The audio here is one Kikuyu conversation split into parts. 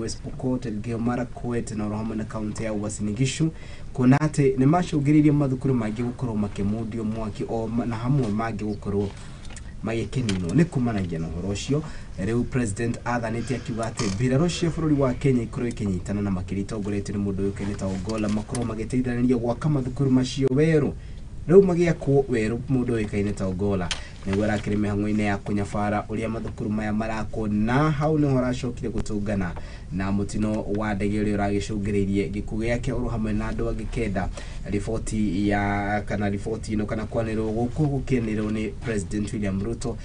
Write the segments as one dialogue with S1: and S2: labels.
S1: West Pokot, Elgeyo Marakwet na oro hamwe na kaunti ya Uasin Gishu kuona atĩ nĩ macũngĩrĩirie mathukuru mangĩ gũkorwo makĩmundio mwaki o na hamwe mangĩ gũkorwo magĩkĩninwo. Nĩ kumanagia na ũhoro ũcio rĩu president athanĩte akiuga atĩ mbirarũ cia bũrũri wa Kenya ikorwo ikĩnyitana na makĩria itongoretio nĩ mũndũ ũyũkaine ta Ogolla makorwo magĩteithanĩria gwaka mathukuru macio werũ. Rĩu magĩakwo werũ mũndũ ũĩkaine ta Ogolla nĩguo arakĩrĩ mĩhang'o-inĩ ya kũnyabara ũrĩa mathukuru maya marakwo, na hau nĩho aracokire gũtũngana na mũtino wa ndege ũrĩa ũragĩcũngĩrĩirie gĩkuũ gĩake oro hamwe na andũ angĩ kenda. Riboti ya kana riboti ĩno kana kwanĩrĩrwo gũkũ gũkĩanĩrĩrwo nĩ President William Ruto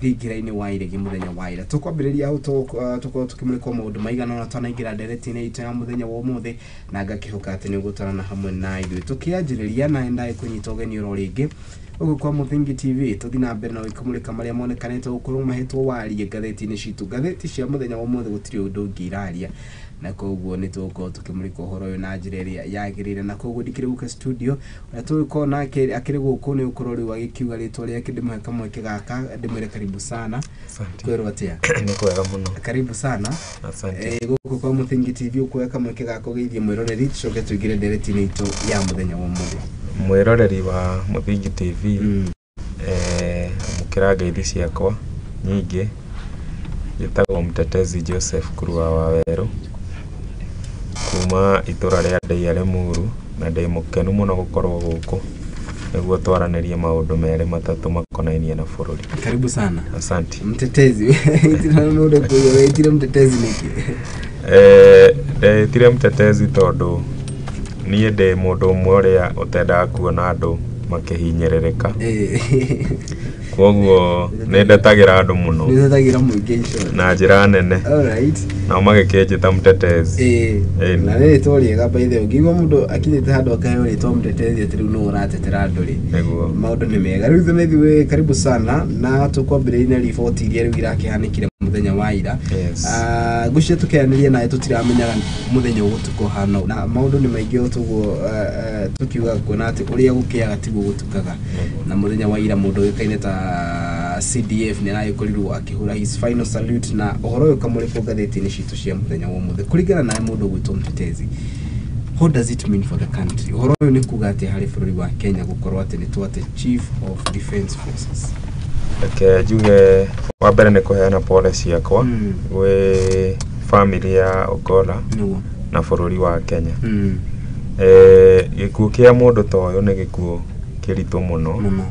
S1: thingira-inĩ wa iregi mũthenya wa ira. Tũkwambĩrĩria hau tũkorwo tũkĩmũrĩkwo maũndũ maigana ũna twanaingĩra ndereti-inĩ itũ ya mũthenya wa ũmũthĩ, na ngakĩhoka atĩ nĩ ũgũtwarana hamwe na ithuĩ. Tũkĩanjĩrĩria na endae kũnyita ũgeni oro rĩngĩ gũkũ kwa Mũthingi TV, tũthiĩ na mbere na gũkĩmũrĩka marĩa monekanĩte gũkorwo mahetwo warie ngathĩti-inĩ citũ. Ngathĩti cia mũthenya wa ũmũthĩ gũtirĩ ũndũ ũngĩ iraria, na koguo nĩ tũgũkorwo tũkĩmũrĩka ũhoro ũyũ na njĩra ĩrĩa yagĩrĩire. Na koguo ndikĩrĩ gũkũ studio, ũrĩa tũgũkorwo nake akĩrĩ gũkũ nĩ gũkorwo rĩu agĩkiuga rĩtwa rĩake. Ndĩmũhe kamweke gaka ndĩmwĩre karibu sana.
S2: Asante.
S1: Kwĩrwo atĩa?
S2: Nĩ kwega mũno.
S1: Karibu sana.
S2: Asante.
S1: Gũkũ kwa Mũthingi TV ũkuoya kamweke gaka ũgeithie mwĩroreri, tũcoke tũingĩre ndereti-inĩ itũ ya mũthenya wa ũmũthĩ.
S2: Mwĩroreri wa Mũthingi TV, amũkĩra ngeithi ciakwa nyingĩ. Njĩtagwo Mtetezi Joseph Kurua wa Werũ kuma itũra rĩa Ndeia Limuru, na ndĩ mũkenu mũno gũkorwo gũkũ nĩguo twaranĩrie maũndũ merĩ matatũ makonainie na bũrũri.
S1: Karibu sana.
S2: Asante.
S1: Mtetezi, wĩtire mtetezi nĩkĩ?
S2: Ndetire mtetezi tondũ niĩ ndĩ mũndũ ũmwe ũrĩa ũtendaga kuona andũ makĩhinyĩrĩrĩka, koguo nĩ ndetagĩra andũ mũno.
S1: Nĩ ũtetagĩra mũingĩ in short.
S2: Na njĩra nene. Nao magĩkĩnjĩta mtetezi.
S1: Na nĩ rĩtwa rĩega by the way. Ũngĩigua mũndũ akinyĩte handũ akaheo rĩtwa mtetezi atĩ rĩu nĩwe ũratetera andũ rĩ,
S2: Nĩguo.
S1: Maũndũ nĩ mega. Rĩu ithuĩ karibu sana na tũkwambĩrĩria na riboti iria rĩu irakĩhanĩkire mũthenya wa ira. Ngwĩciria tũkĩaranĩria nawe tũtiramenyaga mũthenya ũgũtuka ũhana ũũ. Na maũndũ nĩ maingĩ o tũguo, tũkiuga kuona atĩ ũrĩa gũkĩaga tiguo gũtukaga. Na mũthenya wa ira mũndũ ũĩkaine ta CDF nĩ aragĩkorirwo akĩhũra his final salute, na ũhoro ũyũ ũkamũrĩkwo ngathĩti-inĩ citũ cia mũthenya wa ũmũthĩ. Kũringana nawe mũndũ ũgwĩtwo Mtetezi, what does it mean for the country? Ũhoro ũyũ nĩ kuga atĩ harĩ bũrũri wa Kenya gũkorwo atĩ nĩ twate Chief of Defence Forces?
S2: Reke njuge wa mbere nĩ kũheana pole ciakwa gwĩ family ya Ogolla na bũrũri wa Kenya. Gĩkuũ kĩa mũndũ ta ũyũ nĩ gĩkuũ kĩritũ mũno,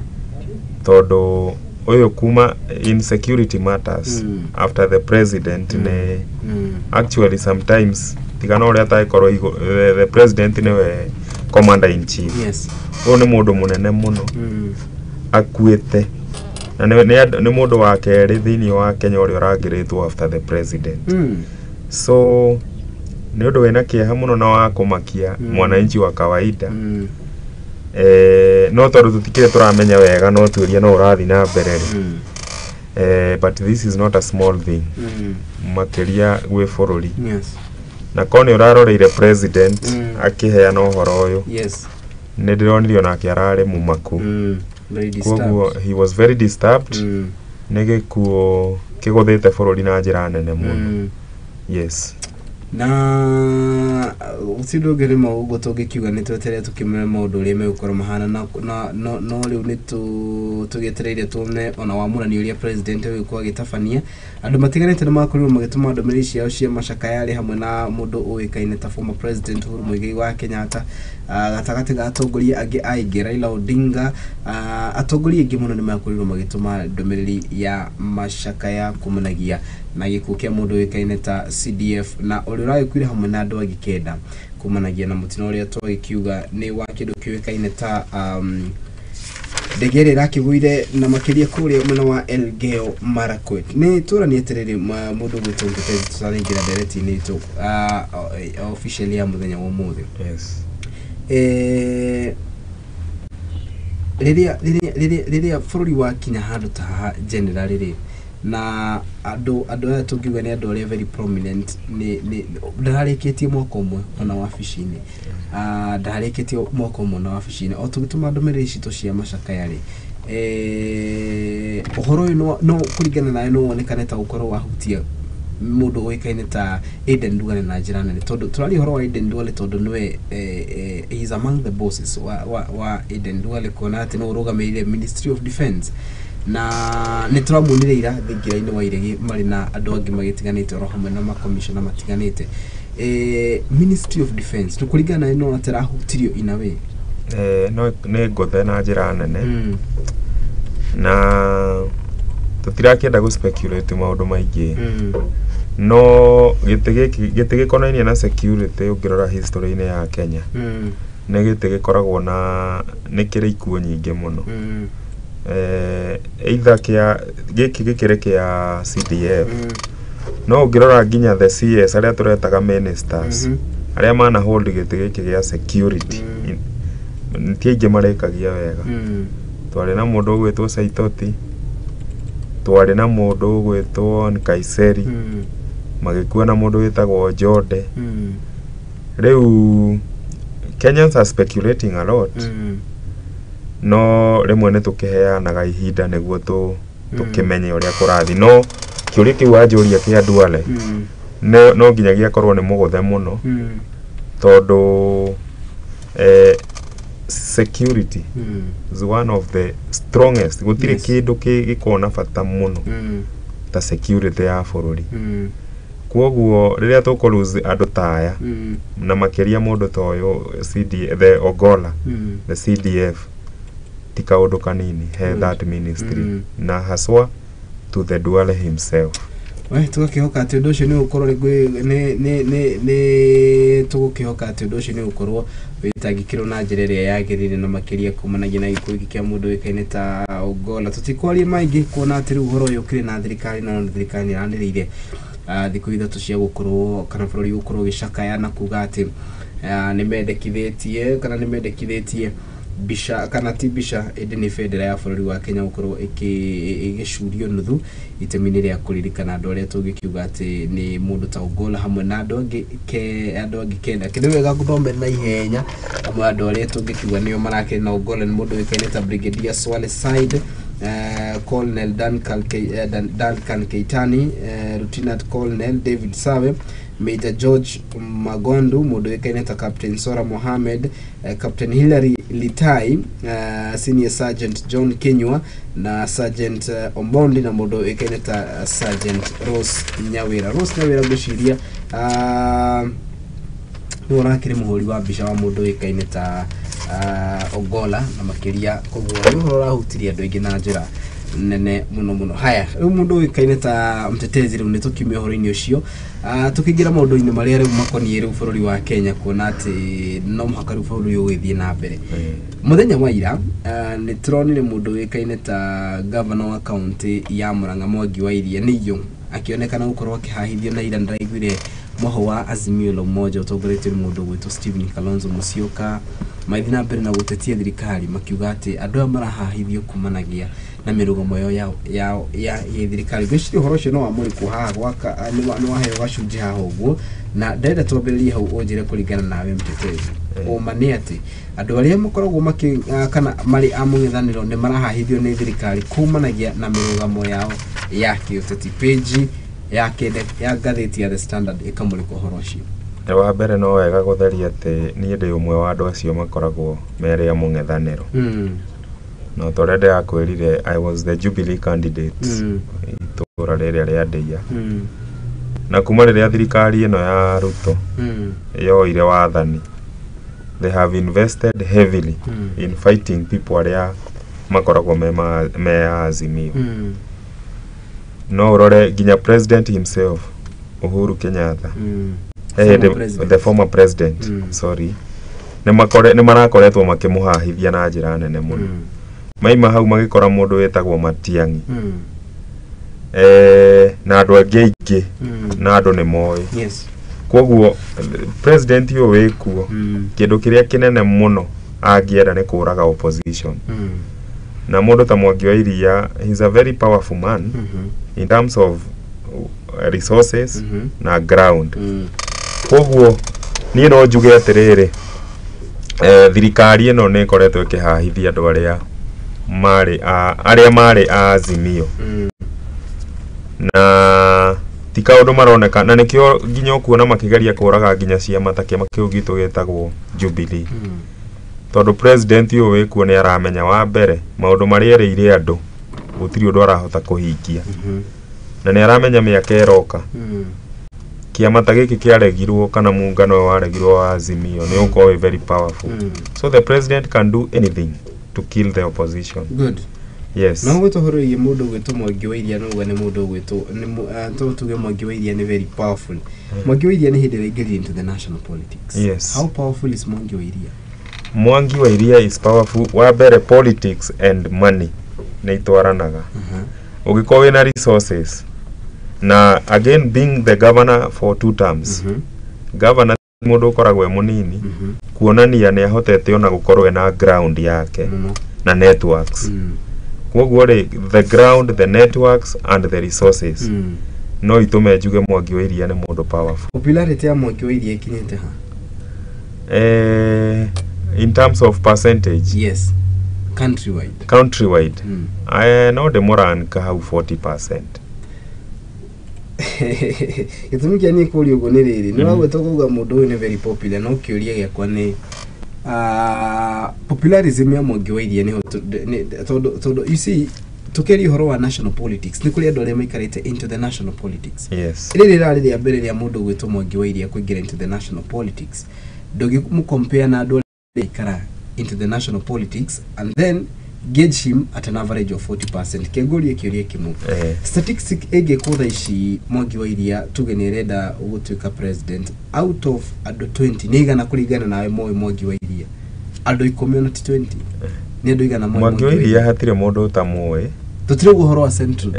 S2: tondũ ũyũ kuma in security matters, after the president, nĩ actually sometimes tiga na ũrĩa atagĩkorwo the president nĩwe commander in chief. Ũyũ nĩ mũndũ mũnene mũno akuĩte, na nĩ mũndũ wa kerĩ thĩinĩ wa Kenya ũrĩa ũrangĩrĩtwo after the president. So nĩ ũndũ wĩna kĩeha mũno na wa kũmakia mwananchi wa kawaida. No tondũ tũtikĩrĩ tũramenya wega no tuĩrie no ũrathiĩ na mbere rĩ, but this is not a small thing makĩria gwĩ bũrũri, na korwo nĩ ũraroreire president akĩheana ũhoro ũyũ, nĩ ndĩronire onake ararĩ mũmaku.
S1: Very disturbed.
S2: Koguo he was very disturbed. Nĩ gĩkuũ kĩgũthĩte bũrũri na njĩra nene mũno. Yes.
S1: Na gũtirĩ ũndũ ũngĩ rĩmwe ũguo tũngĩkiuga, nĩ tweterere tũkĩmenya maũndũ ũrĩa megũkorwo mahana na no rĩu nĩ tũgĩetereire tuone ona wamũrani ũrĩa president egũkorwo agĩtabania. Andũ matiganĩte nĩ makorirwo magĩtũma ndũmĩrĩri ciao cia macakaya arĩ hamwe na mũndũ ũĩkaine ta former president Uhuru Muigai wa Kenyatta, gatagatĩ ga atongoria angĩ aingĩ, Raila Odinga, atongoria aingĩ mũno nĩ makorirwo magĩtũma ndũmĩrĩri ya macakaya kumanagia na gĩkuũ kĩa mũndũ ũĩkaine ta CDF na ũrĩa ũragĩkuire hamwe na andũ angĩ kenda kumanagia na mũtino ũrĩa twagĩkiuga nĩ wa kĩndũ kĩũĩkaine ta ndege ĩrĩa ĩrakĩgũire na makĩria kũrĩa mwena wa Elgeyo Marakwet. Nĩ tũranie atĩrĩrĩ, mũndũ ũgwĩtwo Mtetezi, tũtanaingĩra ndereti-inĩ itũ officially ya mũthenya wa ũmũthĩ. Rĩrĩa bũrũri wakinya handũ ta haha generally rĩ, na andũ aya tũngiuga nĩ andũ arĩa very prominent, nĩ ndararĩkĩtie mwaka ũmwe ona wabici-inĩ. Ndarĩkĩtie mwaka ũmwe na wabici-inĩ o tũgĩtũma ndũmĩrĩri citũ cia macakaya rĩ, ũhoro ũyũ no kũringana nawe no wonekane ta gũkorwo wahutia Mũndũ ũĩkaine ta Aden Duale na njĩra nene, tondũ tũraria ũhoro wa Aden Duale tondũ nĩwe he is among the bosses wa Aden Duale, kuona atĩ nĩwe ũrũgamĩrĩire Ministry of Defence, na nĩ tũramuonire ira thingira-inĩ wa iregi marĩ na andũ angĩ magĩtiganĩte oro hamwe na makomishona matiganĩte. Ministry of Defence tũkũringana na no atĩrahutirio in a way.
S2: No nĩ ngũthe na njĩra nene, na tũtirakĩenda gũ speculate maũndũ maingĩ, no gĩtĩ gĩkĩ, gĩtĩ gĩkonainie na security, ũngĩrora history-inĩ ya Kenya, nĩ gĩtĩ gĩkoragwo na nĩ kĩrĩ ikuũ nyingĩ mũno. Either kĩa gĩkĩ gĩkĩrĩ kĩa CDF, no ũngĩrora nginya the CS arĩa tũretaga ministers, arĩa mana hold gĩtĩ gĩkĩ gĩa security, ti aingĩ marĩkagia wega. Twarĩ na mũndũ ũgwĩtwo Saitoti, twarĩ na mũndũ ũgwĩtwo Nkaiseri, magĩkua, na mũndũ wĩtagwo Jode. Rĩu Kenyans are speculating a lot, no rĩmwe nĩ tũkĩheanaga ihinda nĩguo tũkĩmenye ũrĩa kũrathiĩ. No kĩũria kĩu wanjũria kĩa Duale, no nginyagia akorwo nĩ mũgũthe mũno, tondũ security is one of the strongest, gũtirĩ kĩndũ gĩkoragwo na bata mũno ta security ya bũrũri. Kwoguo rĩrĩa tũkũ lose andũ ta aya, na makĩria mũndũ ta ũyũ CD, the Ogolla, the CDF, ti kaũndũ kanini he that ministry, na haswa to the Duale himself.
S1: We tũgakĩhoka atĩ ũndũ ũcio nĩ ũgũkorwo rĩngĩ nĩ tũgũkĩhoka atĩ ũndũ ũcio nĩ ũgũkorwo wĩtangĩkĩrwo na njĩra ĩrĩa yagĩrĩire, na makĩria kumanagia na gĩkuũ gĩkĩ kĩa mũndũ ũĩkaine ta Ogolla. Tũtikwaria maingĩ, kuona atĩ rĩu ũhoro ũyũ ũkĩrĩ na thirikari, no thirikari nĩ ĩranĩrĩire thikũ 3 cia gũkorwo kana bũrũri gũkorwo ũgĩcakaya na kuga atĩ nĩ mendekithĩtie kana nĩ mendekithĩtie mbica, kana ti mbica ĩndĩ nĩ bendera ya bũrũri wa Kenya gũkorwo ĩgĩcurio nuthu itemi-inĩ rĩa kũririkana andũ arĩa tũngĩkiuga atĩ nĩ mũndũ ta Ogolla hamwe na andũ angĩ ke andũ angĩ kenda. Kĩndũ wega gũthomera na ihenya, amwe andũ arĩa tũngĩkiuga nĩo marakĩrĩ na Ogolla nĩ mũndũ ũĩkaine ta Brigadier Swale Said, Colonel Duncan Keitani, Lieutenant Colonel David Sawe, Major George Magondu, mũndũ ũĩkaine ta Captain Sora Mohamed, Captain Hilary Litai, Senior Sergeant John Kinyua na Sergeant Omondi, na mũndũ ũĩkaine ta Sergeant Rose Nyawira. Rose Nyawira ngwĩciria nĩwe ũrakĩrĩ mũhũri wa mbica wa mũndũ ũĩkaine ta Ogolla na makĩria, koguo nĩ ũhoro ũrahutirie andũ aingĩ na njĩra nene mũno mũno. Haya, rĩu mũndũ ũĩkaine ta mtetezi, rĩu nĩ tũkiume ũhoro-inĩ ũcio, tũkĩingĩra maũndũ-inĩ marĩa rĩu makoniĩ rĩu bũrũri wa Kenya, kuona atĩ no mũhaka rĩu bũrũri ũyũ ũgĩthiĩ na mbere. Mũthenya wa ira nĩ tũronire mũndũ ũĩkaine ta gavana wa kaunti ya Murang'a, Mwangi wa Iria nĩiyũ, akĩonekana gũkorwo akĩhahithio, na ira ndĩraiguire mwaho wa Azimio la Umoja ũtongoretio nĩ mũndũ ũgwĩtwo Stephen Kalonzo Musyoka magĩthiĩ na mbere na gũtetia thirikari, makiuga atĩ andũ aya marahahithio kumanagia na mĩrũgamo yao ya gĩthirikari. Ngwĩciria ũhoro ũcio no wamũrĩkwo haha gwaka nĩ waheo gacunjĩ haha ũguo, na ndĩrenda twambĩrĩrie hau ũnjĩre kũringana nawe mtetezi, ũma nĩ atĩ andũ arĩa makoragwo makĩ kana marĩ a mũng'ethanĩro nĩ marahahithio nĩ thirikari kumanagia na mĩrũgamo yao ya kĩũteti? Page ya kenda ya ngathĩti ya The Standard ĩkamũrĩka ũhoro ũcio.
S2: Wa mbere, no wega gũtheria atĩ niĩ ndĩ ũmwe wa andũ acio makoragwo merĩ a mũng'ethanĩro, no ta ũrĩa ndĩrakwĩrire, I was the Jubilee candidate itũũra rĩrĩa rĩa Ndeiya, na kuma rĩrĩa thirikari ĩno ya Ruto yoire wathani, they have invested heavily in fighting people arĩa makoragwo me a Azimio. No ũrore nginya president himself, Uhuru Kenyatta, he
S1: Former
S2: hĩndĩ
S1: president.
S2: The former president, sorry, nĩ marakoretwo makĩmũhahithia na njĩra nene mũno. Maima hau magĩkora mũndũ wĩtagwo Matiang'i, na andũ angĩ aingĩ, na andũ nĩ moĩ. Koguo president ũyũ wĩkuo, kĩndũ kĩrĩa kĩnene mũno angĩenda nĩ kũraga opposition, na mũndũ ta Mwangi wa Iria, he's a very powerful man in terms of resources na ground. Koguo niĩ no njuge atĩrĩrĩ, thirikari ĩno nĩ ĩkoretwo ĩkĩhahithia andũ arĩa marĩ a Azimio, na Ti kaũndũ maroneka na nĩkĩo nginya ũkuona makĩgeria kũraga nginya ciama ta kĩama kĩu gitũ gĩtagwo Jubilee. Tondũ president ũyũ wĩkuo nĩ aramenya wa mbere maũndũ marĩa erĩire andũ gũtirĩ ũndũ arahota kũhingia. Na nĩ aramenya mĩaka ĩroka. Kĩama ta gĩkĩ kĩaregirwo kana muungano ũyũ waregirwo wa Azimio nĩ ũkorwo wĩ very powerful. So the president can do anything to kill the opposition.
S1: Good.
S2: Yes.
S1: No gwĩtwo ũhoro wĩgiĩ mũndũ ũgwĩtwo Mwangi wa Iria no uga nĩ mũndũ ũgwĩtwo nĩ to tuge Mwangi wa Iria nĩ very powerful. Mwangi wa Iria nĩ hĩndĩ ĩraingĩrire into the national politics.
S2: Yes.
S1: How powerful is Mwangi wa Iria?
S2: Mwangi wa Iria is powerful. Wa mbere, politics and money nĩ itwaranaga. Ũngĩkorwo wĩna resources na again being the governor for two terms, governor ti mũndũ ũkoragwo e mũnini, kuonania nĩ ahotete ona gũkorwo ena ground yake na networks. Koguo rĩ, the ground, the networks and the resources no itũme njuge Mwangi wa Iria nĩ mũndũ powerful.
S1: Popularity ya Mwangi wa Iria ĩkinyĩte ha?
S2: In terms of percentage?
S1: Yes, countrywide.
S2: Countrywide, no ndĩmũrank hau 40%.
S1: Gĩtũmi kĩa niĩ kũũria ũguo nĩ rĩrĩ, nĩ wagwĩtwo kuga mũndũ ũyũ nĩ very popular, no kĩũria gĩakwa nĩ popularism ya Mwangi wa Iria nĩho tondũ you see, tũkĩaria ũhoro wa national politics, nĩ kũrĩ andũ arĩa maikarĩte into the national politics. Rĩrĩ rĩrarĩ rĩa mbere rĩa mũndũ ũgwĩtwo Mwangi wa Iria kũingĩra into the national politics. Ndũngĩmũcompare na andũ arĩa maikara into the national politics and then gauge him at an average of 40%. Kĩngũrie kĩũria kĩmwe. Statistic ĩngĩkwo thaa ici, Mwangi wa Iria tuge nĩ arenda gũtuĩka president, out of andũ 20 nĩ igana kũringana nawe moĩ Mwangi wa Iria? Andũ 10, ona ti 20, nĩ andũ igana moĩ?
S2: Mwangi wa Iria hatirĩ mũndũ ũtamũĩ.
S1: Tũtirĩ ũguo ũhoro wa central.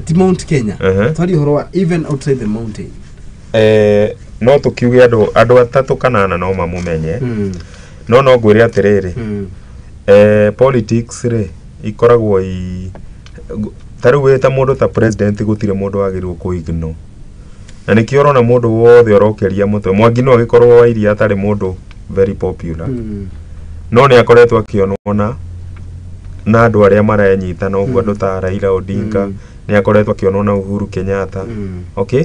S1: Ti Mount Kenya. Twaria ũhoro wa even outside the mountain.
S2: No tũkiuge andũ atatũ kana ana no mamũmenye. No ngwĩre atĩrĩrĩ, politics rĩ ikoragwo i ta rĩu wĩ ta mũndũ ta president, gũtirĩ mũndũ wagĩrĩirwo kũ ignore, na nĩkĩo ũrona mũndũ wothe ũrokĩria mũtwe. Mwangi no agĩkorwo wa Iria atarĩ mũndũ very popular, no nĩ akoretwo akĩonwo na andũ arĩa marenyitana ũguo, andũ ta Raila Odinga, nĩ akoretwo akĩonwo na Uhuru Kenyatta. Okay,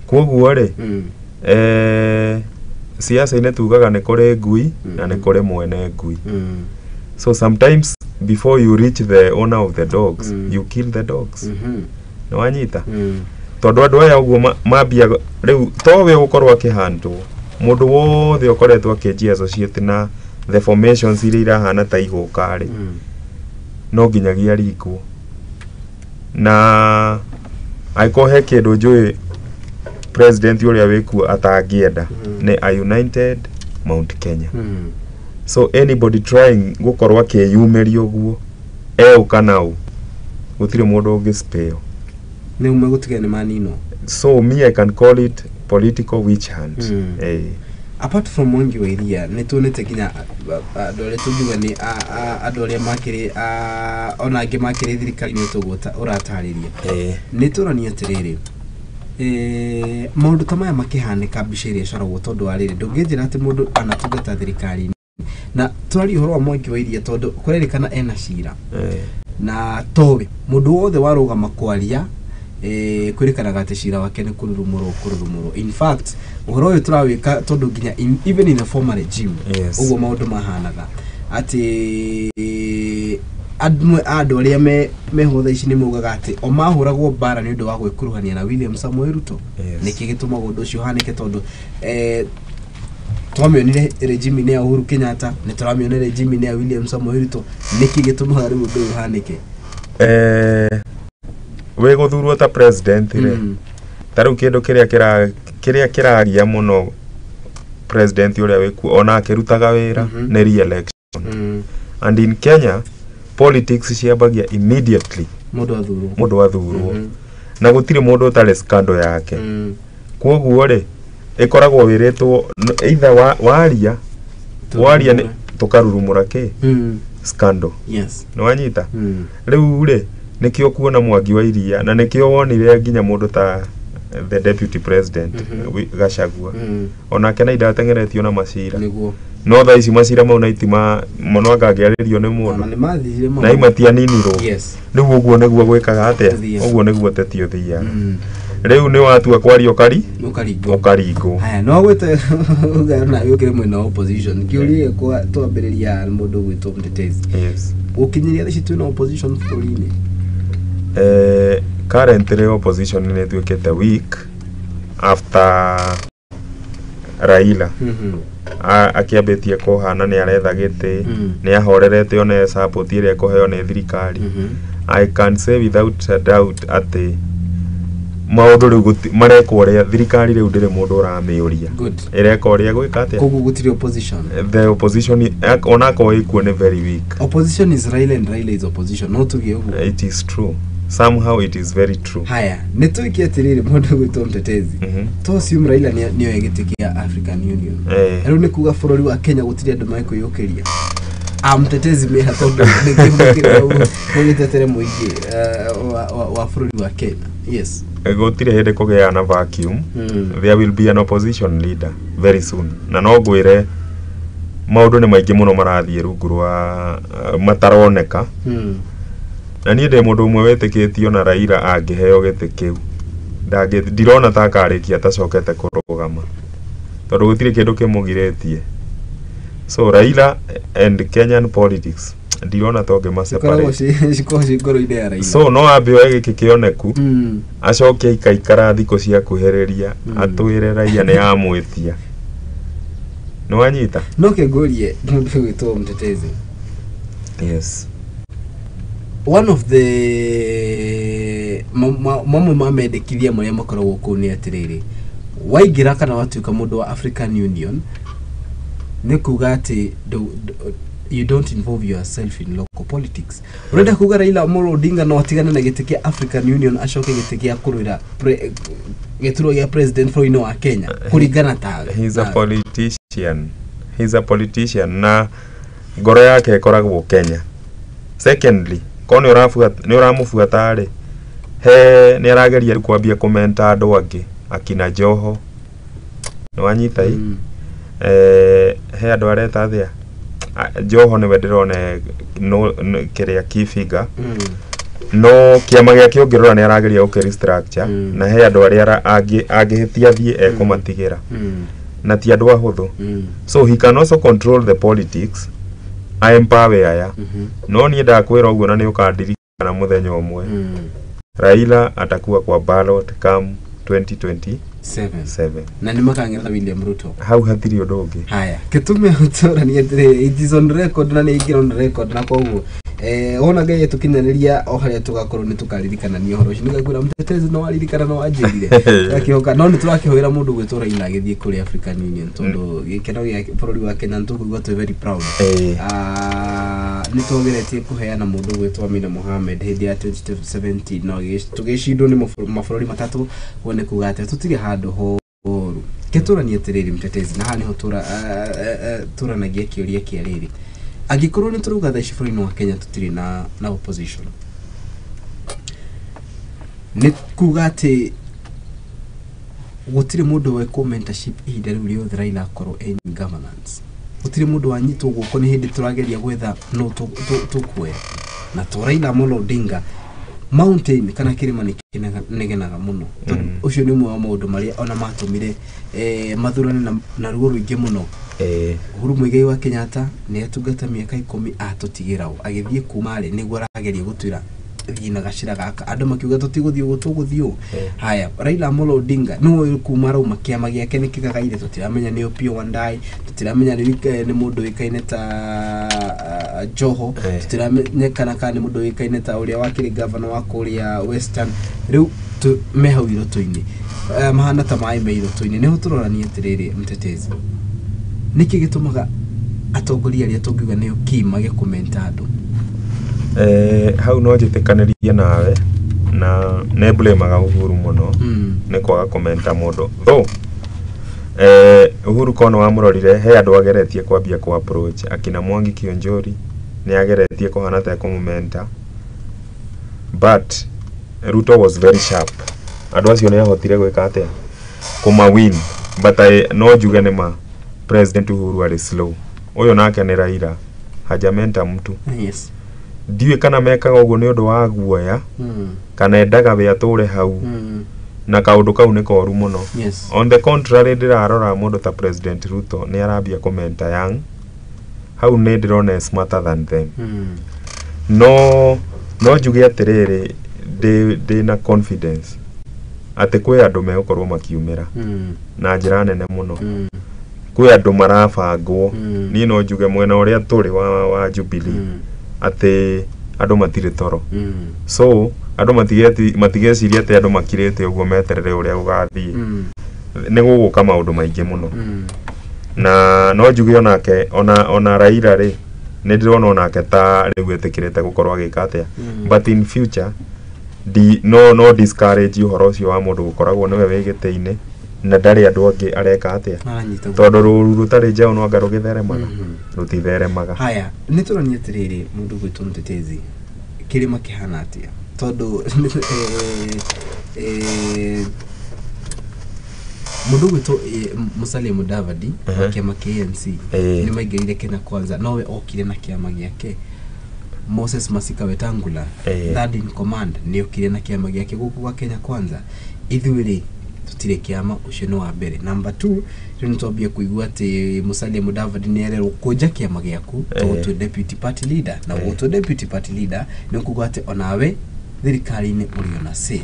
S2: koguo rĩ, siasa-inĩ tugaga nĩ kũrĩ ngui na nĩ kũrĩ mwene ngui. So sometimes before you reach the owner of the dogs, you kill the dogs. Nĩ wanyita? Tondũ andũ aya ũguo mambia rĩu towe gũkorwo akĩhandwo, mũndũ wothe ũkoretwo akĩnjia associate na the formations iria irahana ta igũka rĩ, no nginyagia aringwo. Na angĩkorwo he kĩndũ njũĩ president ũrĩa wĩkuo atangĩenda, nĩ a united Mount Kenya. So anybody trying gũkorwo akĩyumĩria ũguo eũ kana ũ, gũtirĩ mũndũ ũngĩ spare.
S1: Nĩ ume gũtiga nĩ maninwo.
S2: So me, I can call it political witch hunt.
S1: Apart from Mwangi wa Iria, nĩ tuonete nginya andũ arĩa tũngiuga nĩ andũ arĩa makĩrĩ ona angĩ makĩrĩ thirikari-inĩ tũguo ũratarĩria. Nĩ tũrania atĩrĩrĩ, maũndũ ta maya makĩhanĩka, mbica ĩrĩa ĩcoragwo, tondũ wa rĩrĩ, ndũngĩnjĩra atĩ mũndũ anatungata thirikari-inĩ, na twarie ũhoro wa Mwangi wa Iria tondũ kũrerĩkana ena cira, na towe mũndũ wothe warũgama kwaria, kwĩrĩkanaga atĩ cira wake nĩ kũrurumũrwo kũrurumũrwo. In fact, ũhoro ũyũ tũrawĩka tondũ nginya even in the former regime, ũguo maũndũ mahanaga atĩ amwe a andũ arĩa meho thaa ici nĩ maugaga atĩ o mahũragwo mbara nĩ ũndũ wa gwĩkuruhania na William Samoei Ruto. Nĩkĩ gĩtũmaga ũndũ ũcio ũhanĩke? Tondũ twamĩonire regime-inĩ ya Uhuru Kenyatta, nĩ tũramĩona regime-inĩ ya William Samoei Ruto. Nĩkĩ gĩtũmaga rĩu ũndũ ũyũ ũhanĩke?
S2: Wĩ gũthurwo ta president rĩ, ta rĩu kĩndũ kĩrĩa kĩrĩa kĩragia mũno president ũrĩa wĩkuo ona akĩrutaga wĩra nĩ re-election. And in Kenya politics ciambagia immediately
S1: mũndũ athurwo.
S2: Mũndũ athurwo, na gũtirĩ mũndũ ũtarĩ scandal yake. Koguo rĩ, ĩkoragwo wĩrĩtwo either waria waria nĩ tũkarurumũra kĩ scandal. Nĩ wanyita? Rĩu rĩ, nĩkĩo kuona Mwangi wa Iria na nĩkĩo wonire nginya mũndũ ta the deputy president, Gachagua, onake na indateng'eretio na macira. No thaa ici macira mau na itima mũno anga angĩarĩrio nĩ
S1: ona
S2: mũndũ
S1: nĩ mathirire
S2: na imatianinirwo. Rĩu ũguo nĩguo gwĩkaga atĩa?
S1: Ũthiaga.
S2: Ũguo nĩguo teti ũthiaga. Rĩu nĩ watua kwaria ũkari
S1: Ũkaringwo.
S2: Ũkaringwo.
S1: Haya, no gwĩte na yũkĩre mwena wa opposition, kĩũria gĩakwa twambĩrĩria mũndũ gwĩtwo Mtetezi.
S2: Yes.
S1: Gũkinyĩria thaa ici twĩna opposition bũrũri-inĩ?
S2: Currently opposition nĩ ĩtuĩkĩte weak after Raila akĩambĩtie kũhana nĩ aretha gĩtĩ, nĩ ahorerete one support ĩrĩa ĩkũheo nĩ thirikari. I can say without a doubt atĩ maũndũ rĩu marekwo ũrĩa thirikari rĩu ndĩrĩ mũndũ ũramĩũria. Ĩreka ũrĩa gwĩka atĩa.
S1: Koguo gũtirĩ opposition?
S2: The opposition, onakorwo ĩkuo, nĩ very weak.
S1: Opposition is Raila and Raila is opposition, no tuge ũguo?
S2: It is true, somehow it is very true.
S1: Haya, nĩ tũikie atĩrĩrĩ, mũndũ gwĩtwo Mtetezi, to assume Raila nĩoe gĩtĩ kĩa African Union, rĩu nĩ kuga bũrũri wa Kenya gũtirĩ andũ mekwĩyũkĩria a Mtetezi meha, tondũ nĩkĩo mũgĩtetere mũingĩ wa bũrũri wa Kenya, yes?
S2: Gũtirĩ hĩndĩ kũgĩaga na vacuum. There will be an opposition leader very soon, na no ngwĩre maũndũ nĩ maingĩ mũno marathiĩ rungu rwa mataroneka. Na niĩ ndĩ mũndũ ũmwe wĩtĩkĩtio na Raila angĩheo gĩtĩ kĩu, ndirona ta akarĩkia atacokete kũrũgama, tondũ gũtirĩ kĩndũ kĩmũgirĩtie. So Raila and Kenyan politics, ndirona ta ũngĩma
S1: Cikoragwo
S2: separate.
S1: Cikoragwo ciĩ ngoro-inĩ ya Raila.
S2: So no ambe oe gĩkĩ kĩoneku, acoke aikaikara thikũ cia kuhĩrĩria, atwĩre raia nĩ yamwĩtia. Nĩ wanyita?
S1: No kĩngũrie, mũndũ gwĩtwo Mtetezi,
S2: Yes.
S1: one of the mamwe ma mendekithia marĩa makoragwo kũu nĩ atĩrĩrĩ, waingĩra kana watuĩka mũndũ wa African Union, nĩ kuga atĩ you don't involve yourself in local politics. Ũrenda kuga Raila Amolo Odinga no atigane na gĩtĩ kĩa African Union, acoke gĩtĩ kĩa kũrũĩra gĩturwa gĩa president bũrũri-inĩ wa Kenya, kũringana tawe?
S2: He's a politician, he's a politician, na ngoro yake ĩkoragwo Kenya. Secondly, ko nĩ ũrabuata, nĩ ũramũbuata rĩ, he nĩ arageria kwambia kũmenta andũ angĩ akina Joho, nĩ wanyita i? He andũ areta athĩa. Joho nĩwe ndĩrona no, kĩrĩa key figure, no kĩama gĩake ũngĩrora nĩ arageria gũkĩ restructure, na he andũ arĩa angĩhĩtia thiĩ ekũmatigĩra, na ti andũ ahũthũ. So he can also control the politics, aempower aya. No niĩ ndakwĩra ũguo, na nĩ ũkandirikana mũthenya ũmwe, Raila atakuwa kwa ballot come 2027.
S1: Seven. Na nĩ makang'etha William Ruto.
S2: Hau hatirĩ ũndũ ũngĩ.
S1: Haya, gĩtũmi tũranie atĩrĩrĩ, it is on record na nĩ ingĩra on record, na koguo wona Ngai tũkinyanĩria o harĩa tũgakorwo nĩ tũkaririkanania ũhoro ũcio, nĩgakwĩra Mtetezi no waririkana no wanjĩrire. Tũrakĩhoka no nĩ tũrakĩhoera mũndũ gwĩtwo Raila agĩthiĩ kũrĩ African Union, tondũ gĩkeno gĩa bũrũri wa Kenya nĩ tũkũigua twĩ very proud. Ah, nĩ twageretie kũheana mũndũ gwĩtwo Amina Mohamed hĩndĩ ya 2017, no tũgĩcindwo nĩ mabũrũri matatũ. Ũguo nĩ kuga atĩ tũtirĩ handũ horu. Ketũranie atĩrĩrĩ, Mtetezi, na haha nĩho tũranagia kĩũria kĩa rĩrĩ, angĩkorwo nĩ tũrauga thaa ici bũrũri-inĩ wa Kenya tũtirĩ na opposition, nĩ kuga atĩ gũtirĩ mũndũ wekwo mentorship ihinda rĩu rĩothe Raila akorwo in governance, gũtirĩ mũndũ wanyitwo guoko nĩ hĩndĩ tũrageria gwetha no tũkuoya na to Raila Amolo Odinga. Mountain kana kĩrĩma nĩ kĩnegenaga mũno, tondũ ũcio nĩ ũmwe wa maũndũ marĩa ona matũmire mathurane na ruo rũingĩ mũno. Uhuru Muigai wa Kenyatta nĩ atungata mĩaka 10, atũtigĩra ũ agĩthiĩ kuma rĩ nĩguo arageria gũtwĩra thiĩ na gacĩra gaka, andũ makiuga tũtigũthiĩ ũguo, tũgũthiĩ ũũ. Haya, Raila Amolo Odinga nĩwe kuma rauma kĩama gĩake nĩ kĩgagaire, tũtiramenya nĩ Opiyo Wandayi, tũtiramenya nĩ mũndũ ũĩkaine ta Joho, tũtiramenyekana kana nĩ mũndũ ũĩkaine ta ũrĩa wakĩrĩ gavana wa kũrĩa Western. Rĩu me hau irũtũ-inĩ, mahana ta maĩ me irũtũ-inĩ. Nĩho tũrorania atĩrĩrĩ, Mtetezi, nĩkĩ gĩtũmaga atongoria arĩa tũngiuga nĩo key mage kũmenta andũ?
S2: Hau no njĩtĩkanĩrie nawe, na nĩ blamaga Uhuru mũno nĩ kwaga kũmenta mũndũ, though Uhuru kono wamũrorire, he andũ ageretie kwambia ku approach akina Mwangi Kionjori, nĩ ageretie kũhana ta ekũmũmenta, but Ruto was very sharp. Andũ acio nĩ ahotire gwĩka atĩa, kũma win. But no njuge nĩ ma President Uhuru arĩ slow. Ũyũ nake nĩ Raila hajamenta mtu. Ndiũĩ kana mekaga ũguo nĩ ũndũ wa guoya, kana endaga we atũre hau. Na kaũndũ kau nĩ koru mũno. On the contrary, ndĩrarora mũndũ ta President Ruto nĩ arambia kũmenta young, hau nĩ ndĩrona smarter than them. No njuge atĩrĩrĩ, ndĩ na confidence atĩ kwĩ andũ megũkorwo makiumĩra na njĩra nene mũno. Kwĩ andũ marabangwo. Niĩ no njuge mwena ũrĩa tũrĩ wa Jubilee atĩ andũ matirĩ toro. So andũ matigeciria atĩ andũ makirĩte ũguo meterere ũrĩa gũgathiĩ. Nĩ gũgũka maũndũ maingĩ mũno. Na no njuge onake ona Raila rĩ, nĩ ndĩrona onake ta rĩu etĩkĩrĩte gũkorwo agĩka atĩa. But in future di, no discourage ũhoro ũcio wa mũndũ gũkoragwo nĩwe wĩ gĩtĩ-inĩ na ndarĩ andũ angĩ areka atĩa.
S1: Maranyita.
S2: Tondũ rũru rũtarĩ njaũ no anga rũgĩtheremaga? Rũtitheremaga.
S1: Haya, nĩ tũronia atĩrĩrĩ, mũndũ gwĩtwo Mtetezi, kĩrĩma kĩhana atĩa? Tondũ mũndũ gwĩtwo Musalia Mudavadi wa kĩama kĩa ANC nĩ maingĩrire Kenya Kwanza, nowe okire na kĩama gĩake. Moses Masika Wetangula, third in command, nĩ okire na kĩama gĩake gũkũ gwa Kenya Kwanza. Ithuĩ rĩ, tũtirĩ kĩama. Ũcio nĩ wa mbere. Number two, rĩu nĩ twambia kũigua atĩ Musalia Mudavadi nĩ ererwo kũnja kĩama gĩaku tũgũtue deputy party leader, na gũgũtua deputy party leader nĩ kuga atĩ onawe thirikari-inĩ ũrĩ ona say.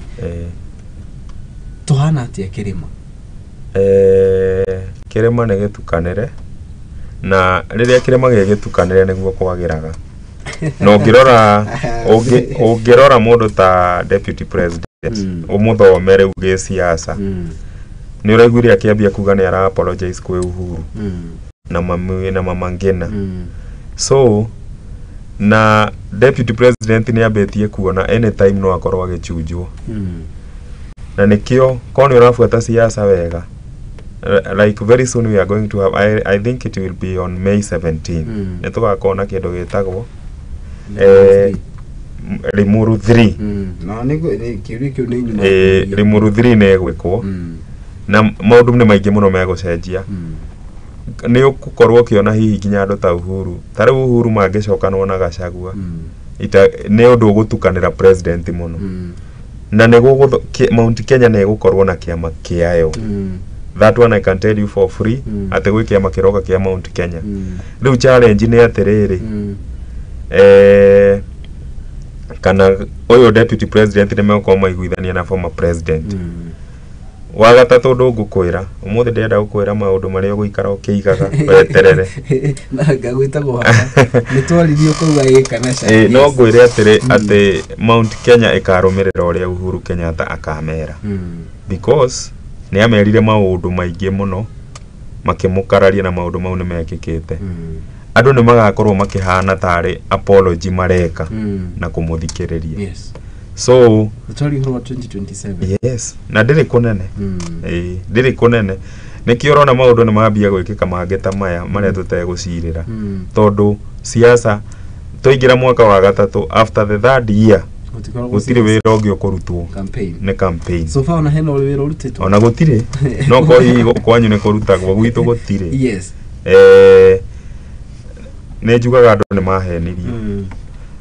S1: Tũhana atĩa kĩrĩma?
S2: Kĩrĩma nĩ gĩtukanĩre, na rĩrĩa kĩrĩma gĩgĩtukanĩre nĩguo kwagĩraga. Na ũngĩrora mũndũ ta deputy president, ũmũthome rĩu gĩsiasa, nĩ ũraiguire akĩambia kuga nĩ ara apologize kwĩ Uhuru na mami na mama Ngina. So na deputy president nĩ ambĩtie kuona anytime no akorwo agĩchunjwo. Na nĩkĩo korwo nĩ ũrabuata siasa wega, like very soon we are going to have, I think it will be on May 17, nĩ tũgakorwo na kĩndũ gĩtagwo Limuru 3.
S1: Na nĩ kĩũria kĩu nĩ nyuma.
S2: Limuru 3 nĩ ĩgwĩkwo na maũndũ nĩ maingĩ mũno megũcenjia. Nĩ ũgũkorwo ũkĩona hihi nginya andũ ta Uhuru, ta rĩu Uhuru mangĩcokanwo na Gachagua, nĩ ũndũ ũgũtukanĩra president mũno. Na nĩ Mount Kenya nĩ ĩgũkorwo na kĩama kĩayo. That one I can tell you for free, atĩ gwĩ kĩama kĩroka kĩa Mount Kenya. Rĩu challenge nĩ atĩrĩrĩ, kana ũyũ deputy president nĩ megũkorwo maiguithania na former president. Wa gatatũ, ũndũ ngũkwĩra ũmũthĩ, ndĩrenda gũkwĩra maũndũ marĩa ũgũikara ũkĩigaga weterere.
S1: Na ngagwĩtagwo haha nĩ twaririe ũkauga ĩ kana ca.
S2: No ngwĩre atĩrĩ, atĩ Mount Kenya ĩkarũmĩrĩra ũrĩa Uhuru Kenyatta akamera, because nĩ amerire maũndũ maingĩ mũno makĩmũkararia, na maũndũ mau nĩ mekĩkĩte. Andũ nĩ magakorwo makĩhana tarĩ apology mareka na kũmũthikĩrĩria. So
S1: twaria ũhoro wa 2027.
S2: Yes, na ndĩrĩ kũnene. Ĩĩ, ndĩrĩ kũnene. Nĩkĩo ũrona maũndũ nĩ mambia gwĩkĩka mangĩ ta maya marĩa tũtegũcirĩra, tondũ siasa twaingĩra mwaka wa gatatũ, after the third year
S1: Gũtikoragwo
S2: gũtirĩ wĩra ũngĩ ũkũrutwo.
S1: Campaign.
S2: Nĩ campaign.
S1: So far ona hena wĩra ũrutĩtwo?
S2: Ona gũtirĩ. No ko hihi kwanyu nĩ kũrutagwo, gwitũ gũtirĩ. Nĩ njugaga andũ nĩ mahenirio.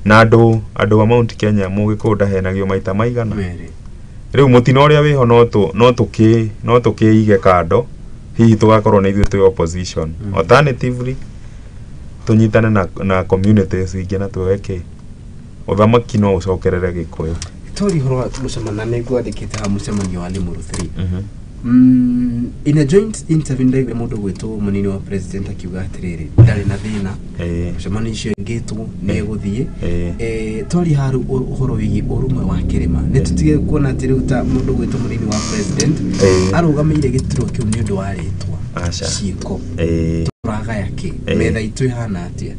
S2: Na andũ a Mount Kenya, mũgĩkũyũ ndahenagio maita maigana.
S1: Merĩ.
S2: Rĩu mũtino ũrĩa wĩho no tũkĩige kando, hihi tũgakorwo nĩ ithuĩ twĩ opposition. Alternatively, tũnyitane na communities ingĩ na tuoe kĩ ũthamaki no ũcokerere gĩkũyũ.
S1: Twaria ũhoro wa mũcemanio, na nĩ ngwandĩkĩte haha mũcemanio wa Limuru 3. In a joint interview ndaigua mũndũ gwĩtwo mũnini wa president akiuga atĩrĩrĩ, ndarĩ na thĩna, mũcemanio ũcio ĩngĩtwo nĩ egũthiĩ. Twaria haha rĩu ũhoro wĩgiĩ ũrũmwe wa kĩrĩma, nĩ tũtige kuona atĩ rĩu ta mũndũ gwĩtwo mũnini wa president arũgamĩire gĩturwa kĩu nĩ ũndũ wa rĩtwa,
S2: Aca.
S1: ciĩko tũragaya kĩ, metha itũ ĩhana atĩa,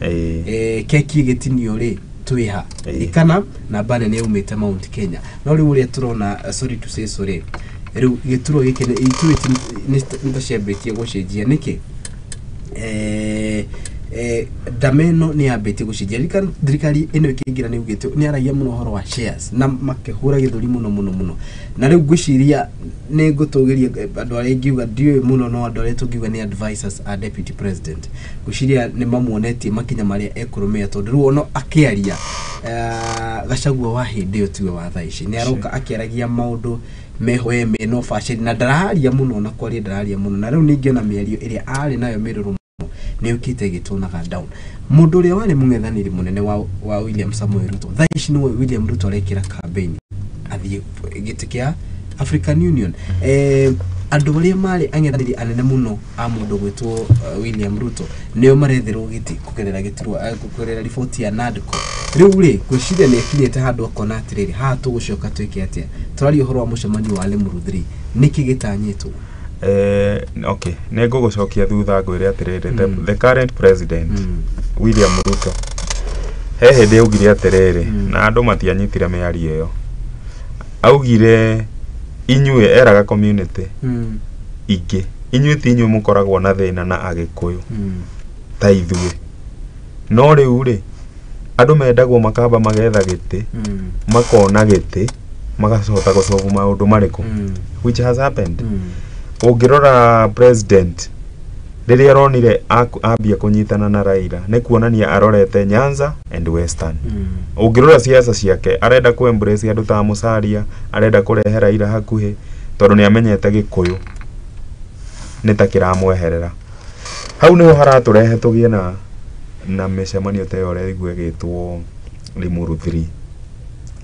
S1: keki ĩgĩtinio rĩ, twĩha? Kana namba nene yaumĩte Mount Kenya. No rĩu ũrĩa tũrona, sorry to say so, rĩ, rĩu gĩturwa gĩkĩ ithuĩ nĩ ta ciambĩtie gũcenjia nĩkĩ? Ndama ĩno nĩ yambĩtie gũcenjia. Ririkana thirikari ĩno ĩkĩingĩra nĩ ugĩte nĩ aragia mũno ũhoro wa shares na makĩhũra gĩthũri mũno mũno mũno, na rĩu ngwĩciria nĩ ngũtũgĩria andũ arĩa ingiuga ndiũĩ mũno, no andũ arĩa tũngiuga nĩ advisors a deputy president, ngwĩciria nĩ mamuonetie makinya marĩa ekũrũmĩrĩra, tondũ rĩu ono akĩaria, Gachagua wa hĩndĩ ĩyo tiwe wa thaa ici, nĩ aroka akĩaragia maũndũ Meho mena ũbacĩri na ndararia mũno na kwaria ndararia mũno, na rĩu ningĩ ona mĩario ĩrĩa arĩ nayo mĩrũrũ mũno nĩ yũkĩte ĩgĩtũnaga down. Mũndũ ũrĩa warĩ mũng'ethanĩri mũnene wa William Samoei Ruto thaa ici nĩwe William Ruto arekĩra campaign athiĩ gĩtĩ kĩa African Union. Andũ arĩa marĩ ang'ethanĩri anene mũno a mũndũ gwĩtwo William Ruto nĩo maretherwo gĩtĩ kũgerera gĩturwa, kũgerera riboti ya NADCO. Rĩu rĩ, ngwĩciria nĩ akinyĩte handũ akona atĩrĩrĩ, haha tũgũcoka twĩke atĩa? Tũraria ũhoro wa mũcemanio wa Limuru 3, nĩkĩ gĩtanyĩtwo?
S2: Okay, nĩ ngũgũcokia thutha ngwĩre atĩrĩrĩ, the current president William Ruto he hĩndĩ augire atĩrĩrĩ, na andũ matianyitire mĩario ĩyo. Augire inyuĩ, eraga community ingĩ, inyuĩ ti inyuĩ mũkoragwo na thĩna na Agĩkũyũ ta ithuĩ, no rĩu rĩ, andũ mendagwo makamba magetha gĩtĩ, makona gĩtĩ, magacota gũcobu maũndũ marĩkũ, which has happened. Ũngĩrora president rĩrĩa aronire ambia kũnyitana na Raila, nĩ kuonania arorete Nyanza and Western. Ũngĩrora siasa ciake, arenda kũ embrace andũ ta Musalia, arenda kũrehe Raila hakuhĩ tondũ nĩ amenyete Gĩkũyũ nĩ ta kĩramweherera. Hau nĩho haratũrehe tũgĩe na mĩcemanio ta ĩyo ũraigua ĩgĩtwo Limuru 3,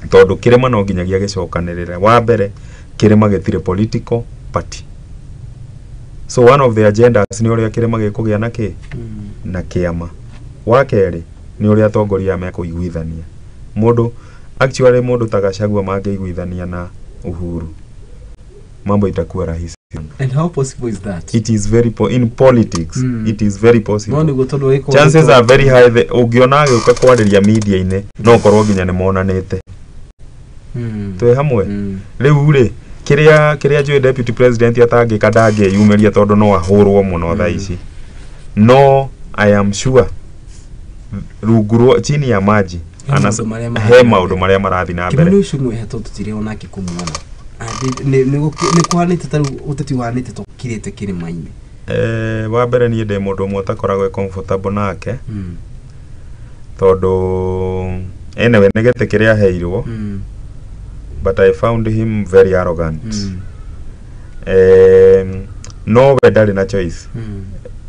S2: tondũ kĩrĩma no nginyagia gĩcokanĩrĩre. Wa mbere, kĩrĩma gĩtirĩ political party, so one of the agendas nĩ ũrĩa kĩrĩma gĩkũgĩa na kĩ na kĩama. Wa kerĩ nĩ ũrĩa atongoria mekũiguithania. Mũndũ actually, mũndũ ta Gachagua mangĩiguithania na Uhuru, mambo itakuwa rahisi.
S1: And how possible is that?
S2: It is very in politics, it is very possible.
S1: No nĩguo tondũ gĩkorwo
S2: Chances are very high. Ũngĩona agĩũka kwarĩria media-inĩ, no ũkorwo nginya nĩ monanĩte. Twĩ hamwe? Rĩu rĩ, kĩrĩa njũĩ deputy president atangĩka, ndangĩyumĩria tondũ no ahũrwo mũno thaa ici. No I am sure rungu rwa chini ya maji
S1: He maũndũ marĩa marathiĩ
S2: he
S1: na
S2: maũndũ
S1: mbere.
S2: marĩa marathiĩ na mbere.
S1: Kĩmani ũcio mwĩhe tondũ tũtirĩ onake kũmuona. Nĩ kũhanĩte ta rĩu ũteti ũhanĩte tũkirĩte kĩrĩma-inĩ.
S2: Wa mbere, niĩ ndĩ mũndũ ũmwe ũtakoragwo e comfortable nake, tondũ anyway nĩ gĩtĩ kĩrĩa aheirwo, but I found him very arrogant. No we ndarĩ na choice.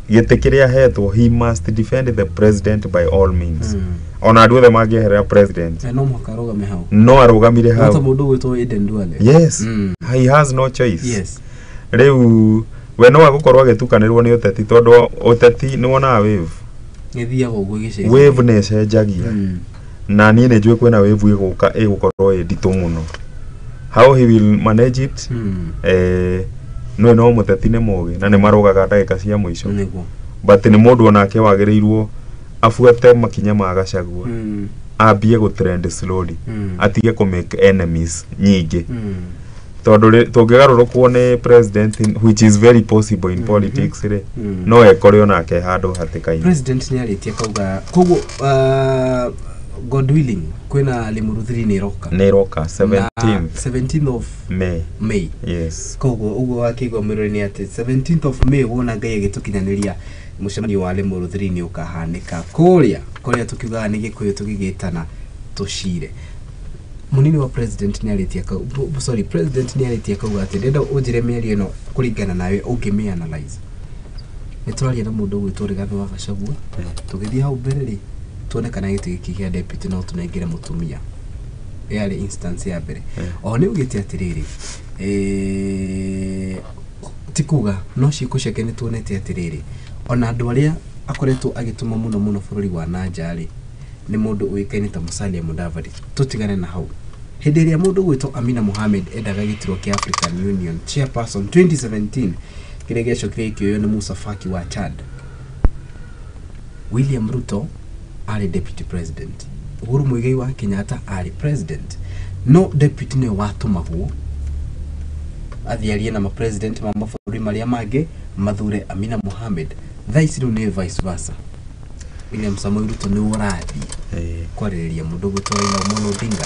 S2: Gĩtĩ kĩrĩa ahetwo, he must defend the president by all means. Ona andũ othe mangĩeherera president,
S1: No mũhaka arũgame hau.
S2: No arũgamire
S1: No ta
S2: hau.
S1: mũndũ ũgwĩtwo Aden Duale.
S2: Yes, he has no choice. Rĩu we no agũkorwo agĩtukanĩrwo nĩ ũteti, tondũ ũteti nĩ wonaga wave.
S1: Gĩthiaga ũguo gĩcenjagia.
S2: Wave nĩ ĩcenjagia. Na niĩ nĩ njũĩ kwĩna wave ĩgũka ĩgũkorwo ĩ nditũ mũno. How he will manage it, no no mũteti nĩ mũgĩ na nĩ marũgaga ndagĩka cia mũico. But nĩ mũndũ onake wagĩrĩirwo abuate makinya ma Gachagua, ambie gũtrend slowly, atige kũ make enemies nyingĩ, tondũ tũngĩgarũrũkwo nĩ president, which is very possible in politics rĩ, no ekore onake handũ hatĩka-inĩ.
S1: President nĩ arĩtie kauga koguo, God willing, kwĩna Limuru 3 nĩ ĩroka.
S2: Nĩ ĩroka 17th.
S1: 17th of
S2: May.
S1: May.
S2: Yes.
S1: Koguo ũguo wakĩigua mwĩrore nĩ atĩ 17th of May, wona Ngai agĩtũkinyanĩria, mũcemanio wa Limuru 3 nĩ ũkahanĩka kũrĩa kũrĩa tũkiugaga nĩ Gĩkũyũ tũgĩgĩtana tũcire. Mũnini wa president nĩ arĩtie sorry, president nĩ arĩtie kauga atĩ ndĩrenda ũnjĩre mĩario ĩno kũringana nawe ũngĩmĩ analyze. Nĩ tũraria na mũndũ ũgwĩtwo Rigathĩ wa Gachagua. Tũgĩthiĩ hau mbere rĩ, tuone kana gĩtĩ gĩkĩ kĩa deputy no tũnengere mũtumia. Yarĩ instance ya mbere. Oho nĩ ugĩte atĩrĩrĩ, ti kuga no ciĩko ciake nĩ tuonete atĩrĩrĩ, ona andũ arĩa akoretwo agĩtũma mũno mũno bũrũri wa nanja rĩ, nĩ mũndũ ũĩkaine ta Musalia Mudavadi. Tũtigane na hau. Hĩndĩ ĩrĩa mũndũ ũgwĩtwo Amina Mohamed endaga gĩturwa kĩa African Union chairperson 2017, kĩrĩa gĩacokire gĩkĩoywo nĩ Musa Faki wa Chad, William Ruto arĩ deputy president, Uhuru Muigai wa Kenyatta arĩ president, no deputy nĩwe watũmagwo athiĩ arie na mapresident ma mabũrũri marĩa mangĩ mathure Amina Mohamed. Thaa ici rĩu nĩ vice versa, William Samoei Ruto nĩwe ũrathiĩ kwarĩrĩria mũndũ ũgwĩtwo Raila Amolo Odinga.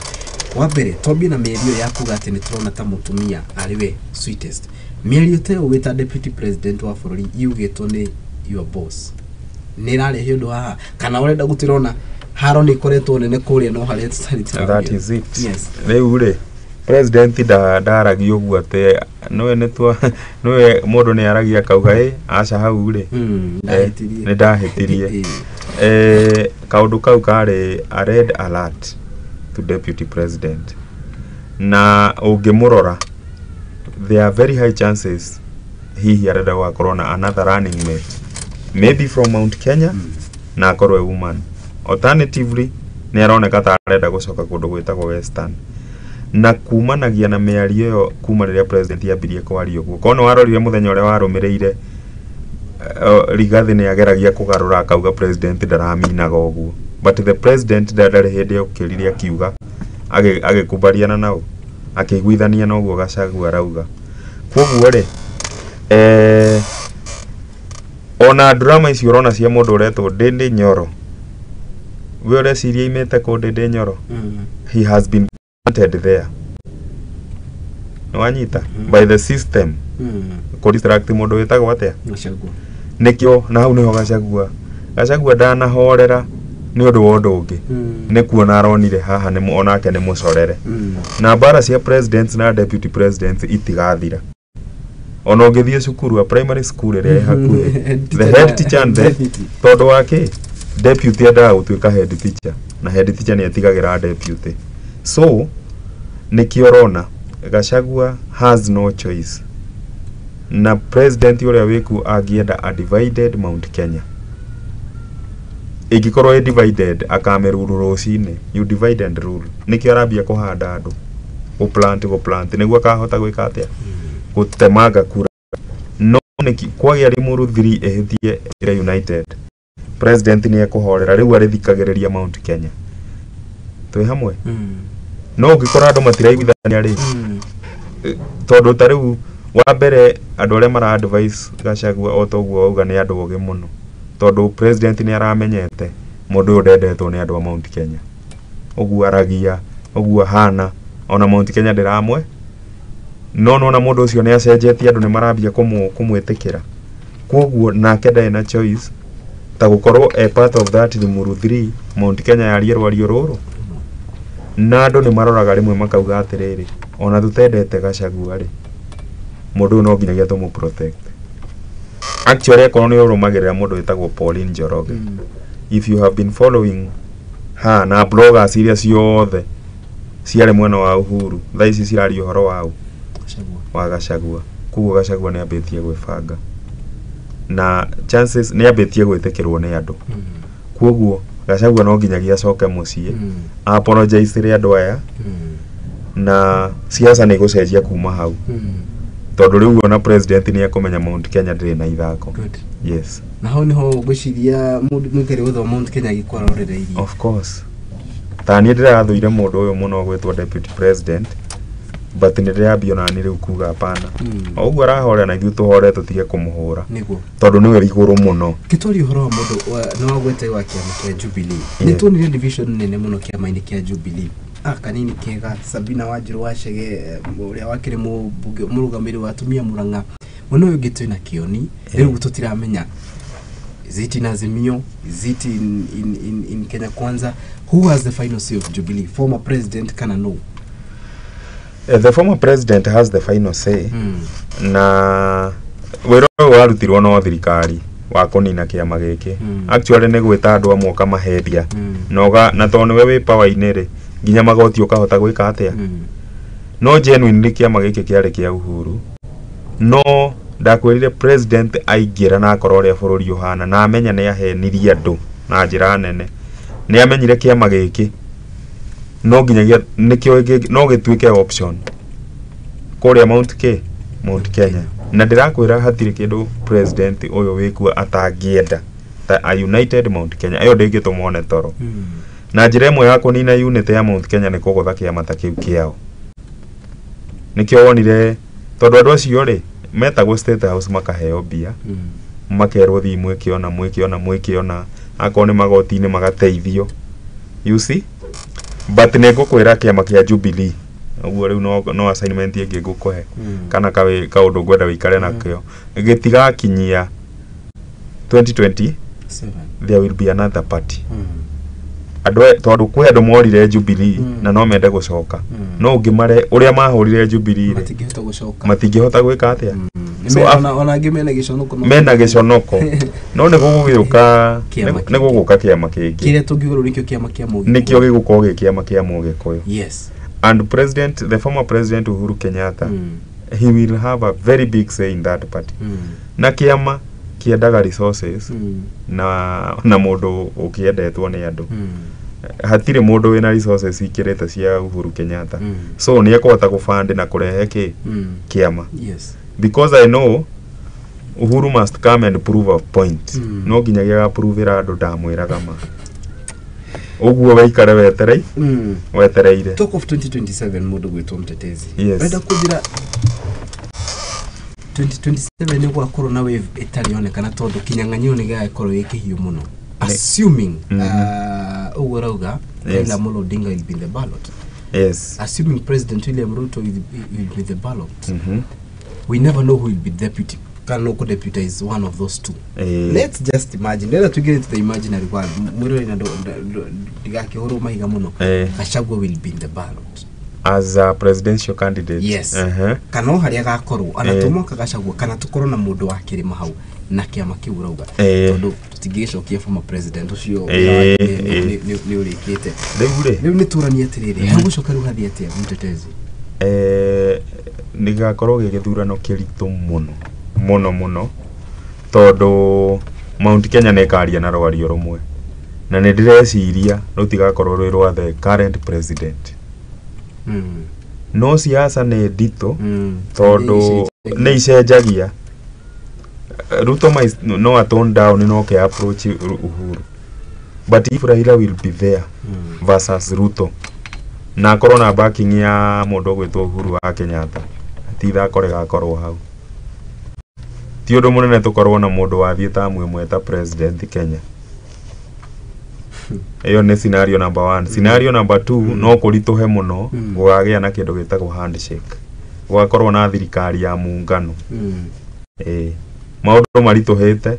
S1: Wa mbere, twambie na mĩario ya kuga atĩ nĩ tũrona ta mũtumia arĩ we sweetest. Mĩario ta ĩyo wĩta deputy president wa bũrũri yugĩtwo nĩ your boss, nĩ ĩrarehe ũndũ haha kana ũrenda gũtĩrona haro nĩ ĩkoretwo nene kũrĩa no harĩa tũtarĩ tũramenya?
S2: That is it.
S1: Yes.
S2: Rĩu rĩ, President ndaragia ũguo atĩ nĩwe nĩtwa nĩwe mũndũ nĩ aragia akauga ĩ aca hau rĩ, nĩ ndahĩtirie. Kaũndũ kau karĩ a red alert to deputy president, na ũngĩmũrora there are very high chances hihi arenda gũgakorwo na another running mate maybe from Mount Kenya, na akorwo e woman. Alternatively nĩ aroneka ta arenda gũcoka kũndũ gwĩtagwo Western, na kumanagia na mĩario ĩyo kuma rĩrĩa president ambirie kwaria ũguo. Korwo nĩ warorire mũthenya ũrĩa warũmĩrĩire, Rigathi nĩ ageragia kũgarũra akauga president ndaraminaga ũguo, but the president ndarĩ hĩndĩ okĩrire akiuga agĩkubaliana nao, akĩiguithania na ũguo Gachagua arauga. Koguo rĩ, ona drama icio ũrona cia mũndũ ũretwo Ndindi Nyoro, we ũreciria imĩte kũ Ndindi Nyoro? He has been planted there, nĩwanyita, by the system kũ distract mũndũ wĩtagwo atĩa,
S1: Gachagua.
S2: Nĩkĩo na hau nĩho Gachagua ndanahorera nĩ ũndũ wa ũndũ ũngĩ, nĩ kuona aronire haha nĩ onake nĩ mũcorere. Na mbara cia presidents na deputy presidents itigathira. Ona ũngĩthiĩ cukuru a primary school ĩrĩa ĩ hakuhĩ, the head teacher and the tondũ wa kĩ deputy endaga gũtuĩka head teacher, na head teacher nĩ etigagĩra deputy. So nĩkĩo ũrona Gachagua has no choice, na president ũrĩa wĩkuo angĩenda a divided Mount Kenya. Ĩngĩkorwo ĩ divided akamĩruru rũcinĩ, you divide and rule. Nĩkĩo arambia kũhanda andũ, gũ plant nĩguo akahota gwĩka atĩa, gũtemanga kura. No nĩkĩ kwagĩa Limuru 3 ĩhĩtie ĩre united, president nĩ ekũhorera rĩu arĩthikagĩrĩria Mount Kenya. Twĩ hamwe? No ũngĩkora andũ matiraiguithania rĩ, tondũ ta rĩu wa mbere andũ arĩa mara advise Gachagua o ta ũguo wauga nĩ andũ ogĩ mũno, tondũ president nĩ aramenyete mũndũ ũyũ ndendetwo nĩ andũ a Mount Kenya, ũguo aragia ũguo ahana, ona Mount Kenya ndĩramwe. No nona mũndũ ũcio nĩ acenjetie, andũ nĩ marambia kũmwĩtĩkĩra, koguo nake ndarĩ na choice ta gũkorwo e part of that Limuru 3. Mount Kenya yarie rwario rũrũ, na andũ nĩ maroraga rĩmwe makauga atĩrĩrĩ, ona tũtendete Gachagua rĩ, mũndũ ũyũ no nginyagia tũmũ protect. Actually akorwo nĩ ũrũmagĩrĩra mũndũ wĩtagwo Pauline Njoroge, if you have been following her na bloggers iria ciothe ciarĩ mwena wa Uhuru, thaa ici ciraria ũhoro wa
S1: Gachagua.
S2: Wa Gachagua. Koguo Gachagua nĩ ambĩtie gwĩbanga, na chances nĩ ambĩtie gwĩtĩkĩrwo nĩ andũ. Koguo Gachagua no nginyagia acoke mũciĩ, apologize rĩ andũ aya, na siasa nĩ igũcenjia kuma hau, tondũ rĩu ona president nĩ ekũmenya Mount Kenya ndĩrĩ na ithako.
S1: Good.
S2: Yes.
S1: Na hau niho ngwĩciria mũndũ mũikari wothe wa Mount Kenya agĩkorwo arorereirie.
S2: Of course, ta niĩ ndĩrathũire mũndũ ũyũ mũno gwĩtwo deputy president, but nĩ ndĩrambia ona niĩ rĩu kuga hapana. O ũguo arahorera na ithuĩ tũhore, tũtige kũmũhũra,
S1: Nĩguo.
S2: Tondũ nĩwe igũrũ mũno.
S1: Kĩtwaria ũhoro wa mũndũ nĩ wagwete wa kĩama kĩa Jubilee, nĩ tuonire division nene mũno kĩama-inĩ kĩa Jubilee. Kanini kega Sabina Wanjiru wa Chege, ũrĩa wakĩrĩ mũmbunge mũrũgamĩrĩri wa atumia Murang'a, mwena ũyũ ũngĩ twĩna Kĩoni. Rĩu tũtiramenya, is it in Azimio, is it in Kenya Kwanza? Who has the final say of Jubilee, former president kana no?
S2: The former president has the final say. Na wĩra ũyũ warutirwo no thirikari wa kũnina kĩama gĩkĩ, actually nĩ gwĩta andũ amwe ũkamahendia, na na tondũ nĩwe wĩ power-inĩ rĩ, nginya magoti ũkahota gwĩka atĩa. No genuinely kĩama gĩkĩ kĩarĩ kĩa Uhuru, no ndakwĩrire president aingĩra na akorwo ũrĩa bũrũri ũhana na amenya nĩ ahenirie andũ na njĩra nene, nĩ amenyire kĩama gĩkĩ no nginyagia nĩkĩo no gĩtuĩke option kũrĩa Mount Kenya. Na ndĩrakwĩra hatirĩ kĩndũ president ũyũ wĩkuo atangĩenda ta a united Mount Kenya. Ĩyo ndĩngĩtũma one toro. Na njĩra ĩmwe ya kũnina unity ya Mount Kenya nĩ kũgũtha kĩama ta kĩu kĩao. Nĩkĩo wonire tondũ andũ acio rĩ metagwo State House makaheo mbia, makerwo thiĩ mwĩke ũna, mwĩke ũna, mwĩke ũna, akorwo nĩ magoti-inĩ magateithio, you see. But nĩ ngũkwĩra kĩama kĩa Jubilee ũguo rĩu no assignment ĩngĩ ngũkũhe, kana kaũndũ ngwenda wĩikare nakĩo gĩtigakinyia 2020.
S1: Seven.
S2: There will be another party. Andũ tondu kwĩ andũ morire Jubilee na no mende gũcoka, no ũngĩmare ũrĩa mahũrire Jubilee rĩ,
S1: matingĩhota gũcoka.
S2: Matingĩhota gwĩka atĩa?
S1: So, ona angĩ mena gĩconoko
S2: mena gĩconoko, no nĩ gũgũgĩũka
S1: kĩama.
S2: Nĩ gũgũka kĩama kĩngĩ.
S1: Kĩrĩa tũngiuga rĩu nĩkĩo kĩama kĩa Mũgĩkũyũ.
S2: Nĩkĩo gĩgũkorwo gĩ kĩama kĩa Mũgĩkũyũ. And president, the former President Uhuru Kenyatta, he will have a very big say in that party. Na kĩama kĩendaga resources na mũndũ ũkĩendetwo nĩ andũ. Hatirĩ mũndũ wĩna resources ikĩrĩte cia Uhuru Kenyatta. So nĩ ekũhota gũband na kũrehe kĩ kĩama. Because I know Uhuru must come and prove a point. No nginyagia agaprovĩra andũ ndamwĩraga ma ũguo waikare weterei wetereire.
S1: Talk of 2027, mũndũ gwĩtwo Mtetezi.
S2: Yes.
S1: Ũrenda kũnjĩra 2027 nĩ gwakorwo na wave ĩtarĩ yonekana, tondũ kinyang'anyiro nĩ gĩgakorwo gĩ kĩhiũ mũno, assuming ũguo ũrauga, Raila Amolo Odinga will be in the ballot, assuming President William Ruto will be the ballot. We never know who will be deputy, kana no deputize one of those two. Let's just imagine, ndĩrenda tuingĩre to the imaginary world, mwĩrore na ndigakĩhũrwo mahiga mũno. Gachagua will be in the ballot
S2: as a presidential candidate.
S1: Yes. Kana o harĩa agakorwo ona tũmoka Gachagua, kana tũkorwo na mũndũ wa kĩrĩma hau na kĩama kĩu ũrauga, tondũ tũtingĩgĩcokia former president ũcio, wĩra wake nĩ ũrĩkĩte.
S2: Rĩu rĩ,
S1: Rĩu nĩ tũranie atĩrĩrĩ, hegũcoka rĩu hathiĩ atĩa, Mtetezi?
S2: Nĩ gĩgakorwo gĩ gĩthurano kĩritũ mũno mũno mũno, tondũ Mount Kenya nĩ ĩkaria na rwario rũmwe, na nĩ ndĩreciria rũtigakorwo rwĩ rwa the current president. No siasa nĩ nditũ, tondũ nĩ icenjagia. Ruto might no a tone down, no ke approach Uhuru, but if Raila will be there versus Ruto na akorwo na backing ya mũndũ ũgwĩtwo Uhuru wa Kenyatta, ti ithako rĩgakorwo hau. Ti ũndũ mũnene tũkorwo na mũndũ wathiĩ tamu ĩmwe ta president Kenya. Ĩyo nĩ scenario number one. Scenario number two, no kũritũhe mũno gũgagĩa na kĩndũ gĩtagwo handshake, gũgakorwo na thirikari ya muungano. Ĩĩ, maũndũ maritũhĩte,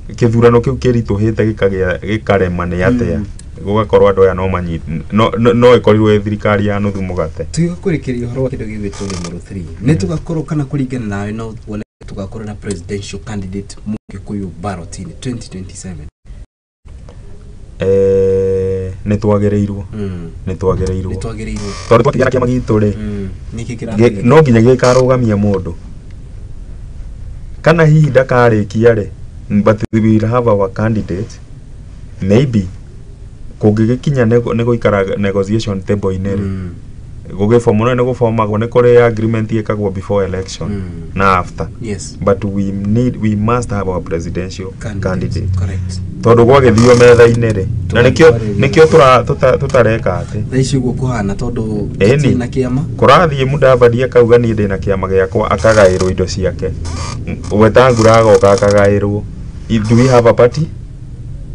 S2: kĩthurano kĩu kĩritũhĩte gĩkagĩa gĩkarema nĩ atĩa, gũgakorwo andũ aya no manyi no ĩkorirwo ĩ thirikari ya nuthu mũgate.
S1: Tũgĩkũrĩkĩria ũhoro wa kĩndũ gĩgwĩtwo Limuru 3, nĩ tũgakorwo kana kũringana nawe no wone tũgakorwo na presidential candidate Mũgĩkũyũ ballot-inĩ 2027?
S2: Nĩ twagĩrĩirwo, nĩ twagĩrĩirwo.
S1: Nĩ twagĩrĩirwo.
S2: Tondũ twakĩgĩa na kĩama gitũ rĩ,
S1: Nĩkĩ kĩrathiĩ?
S2: No nginya gĩkarũgamia mũndũ, kana hihi ndakarĩkia rĩ, but we will have our candidate. Maybe kũngĩgĩkinya nĩ gũikara negotiation table-inĩ rĩ, gũgĩbomwo nĩ gũbomagwo, nĩ kũrĩ agreement ĩkagwo before election na after. But we must have our presidential candidate, tondũ gwagĩthio metha-inĩ rĩ, na nĩkĩo
S1: Tũgatwarĩria.
S2: Nĩkĩo tũtareka atĩ
S1: Thaa ici ũguo kũhana tondũ
S2: Ĩni.
S1: tũtirĩ na kĩama.
S2: Kũrathiĩ Mudavadi akauga niĩ ndĩna kĩama gĩakwa, akagaĩrwo indo ciake. Wetangula agoka akagaĩrwo. Do we have a party?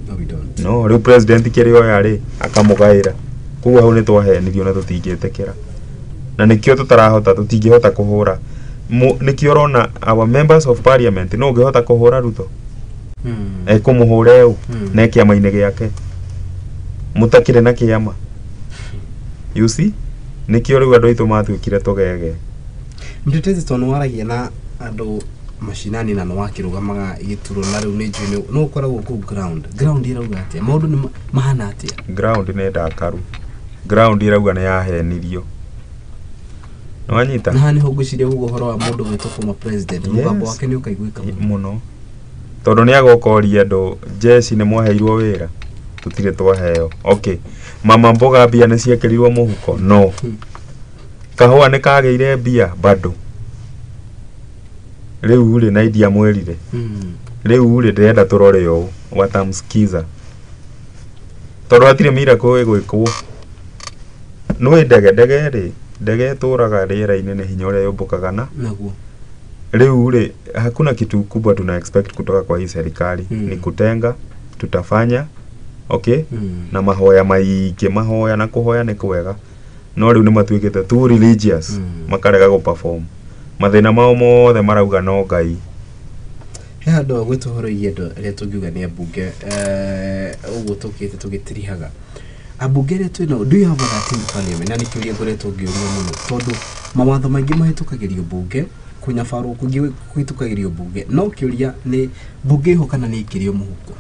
S1: No, we don't.
S2: No rĩu president kĩrĩa oya rĩ, akamũgaĩra. Koguo hau nĩ twahenirio na tũtingĩtĩkĩra, na nĩkĩo tũtarahota, tũtingĩhota kũhũra. Nĩkĩo ũrona our members of parliament, no ũngĩhota kũhũra Ruto, ekũmũhũra ũ na kĩama-inĩ gĩake mũtakĩrĩ na kĩama. You see, nĩkĩo rĩu andũ aitũ matuĩkire tũgege.
S1: Mtetezi, tondũ waragia na andũ macinani na nĩ wakĩrũgamaga gĩturwa, na rĩu nĩ njũĩ no ũkoragwo kũu ground, ground ĩrauga atĩa? Maũndũ nĩ mahana atĩa?
S2: Ground nĩ ndakaru, ground ĩrauga nĩ yahenirio. Nĩwanyita?
S1: Na haha nĩho ngwĩciria ũguo ũhoro wa mũndũ gwĩtwo former president, mũgambo wake nĩ ũkaiguĩka mũno.
S2: Mũno, tondũ nĩ agoka orie andũ, jeshi nĩ mwaheirwo wĩra? Tũtirĩ twaheo. Okay, mama mboga mbia nĩ ciekĩrirwo mũhuko? No. Kahũa nĩ kagĩire mbia? Bado. Rĩu rĩ, na ndiamwĩrire. Rĩu rĩ, ndĩrenda tũrore ũũ watamsikiza, tondũ hatirĩ miracle ĩgwĩkwo. Nĩũĩ ndege, ndege rĩ, ndege ĩtũraga rĩera-inĩ nĩ hinya ũrĩa yũmbũkaga na
S1: naguo.
S2: Rĩu rĩ, hakuna kitu kubwa tuna expect kutoka kwa hii serikali. Ni kutenga tutafanya, okay, na mahoya maingĩ, mahoya na kũhoya nĩ kwega, no rĩu nĩ matuĩkĩte too religious, makarega gũ perform mathĩna mao mothe marauga no Ngai.
S1: He handũ gwĩtũhoroirie andũ arĩa tũngiuga nĩ ambunge, ũguo tũkĩte tũgĩtirihaga ambunge arĩa twĩnao. Do you have a 13 parliament? Na nĩ kĩũria ngoretwo ngĩũria mũno, tondũ mawatho maingĩ mahĩtũkagĩrio mbunge, kũnyabarwo kũingĩ kũhĩtũkagĩrio mbunge, no kĩũria nĩ mbunge ĩho kana nĩ ĩkĩrio mũhuko?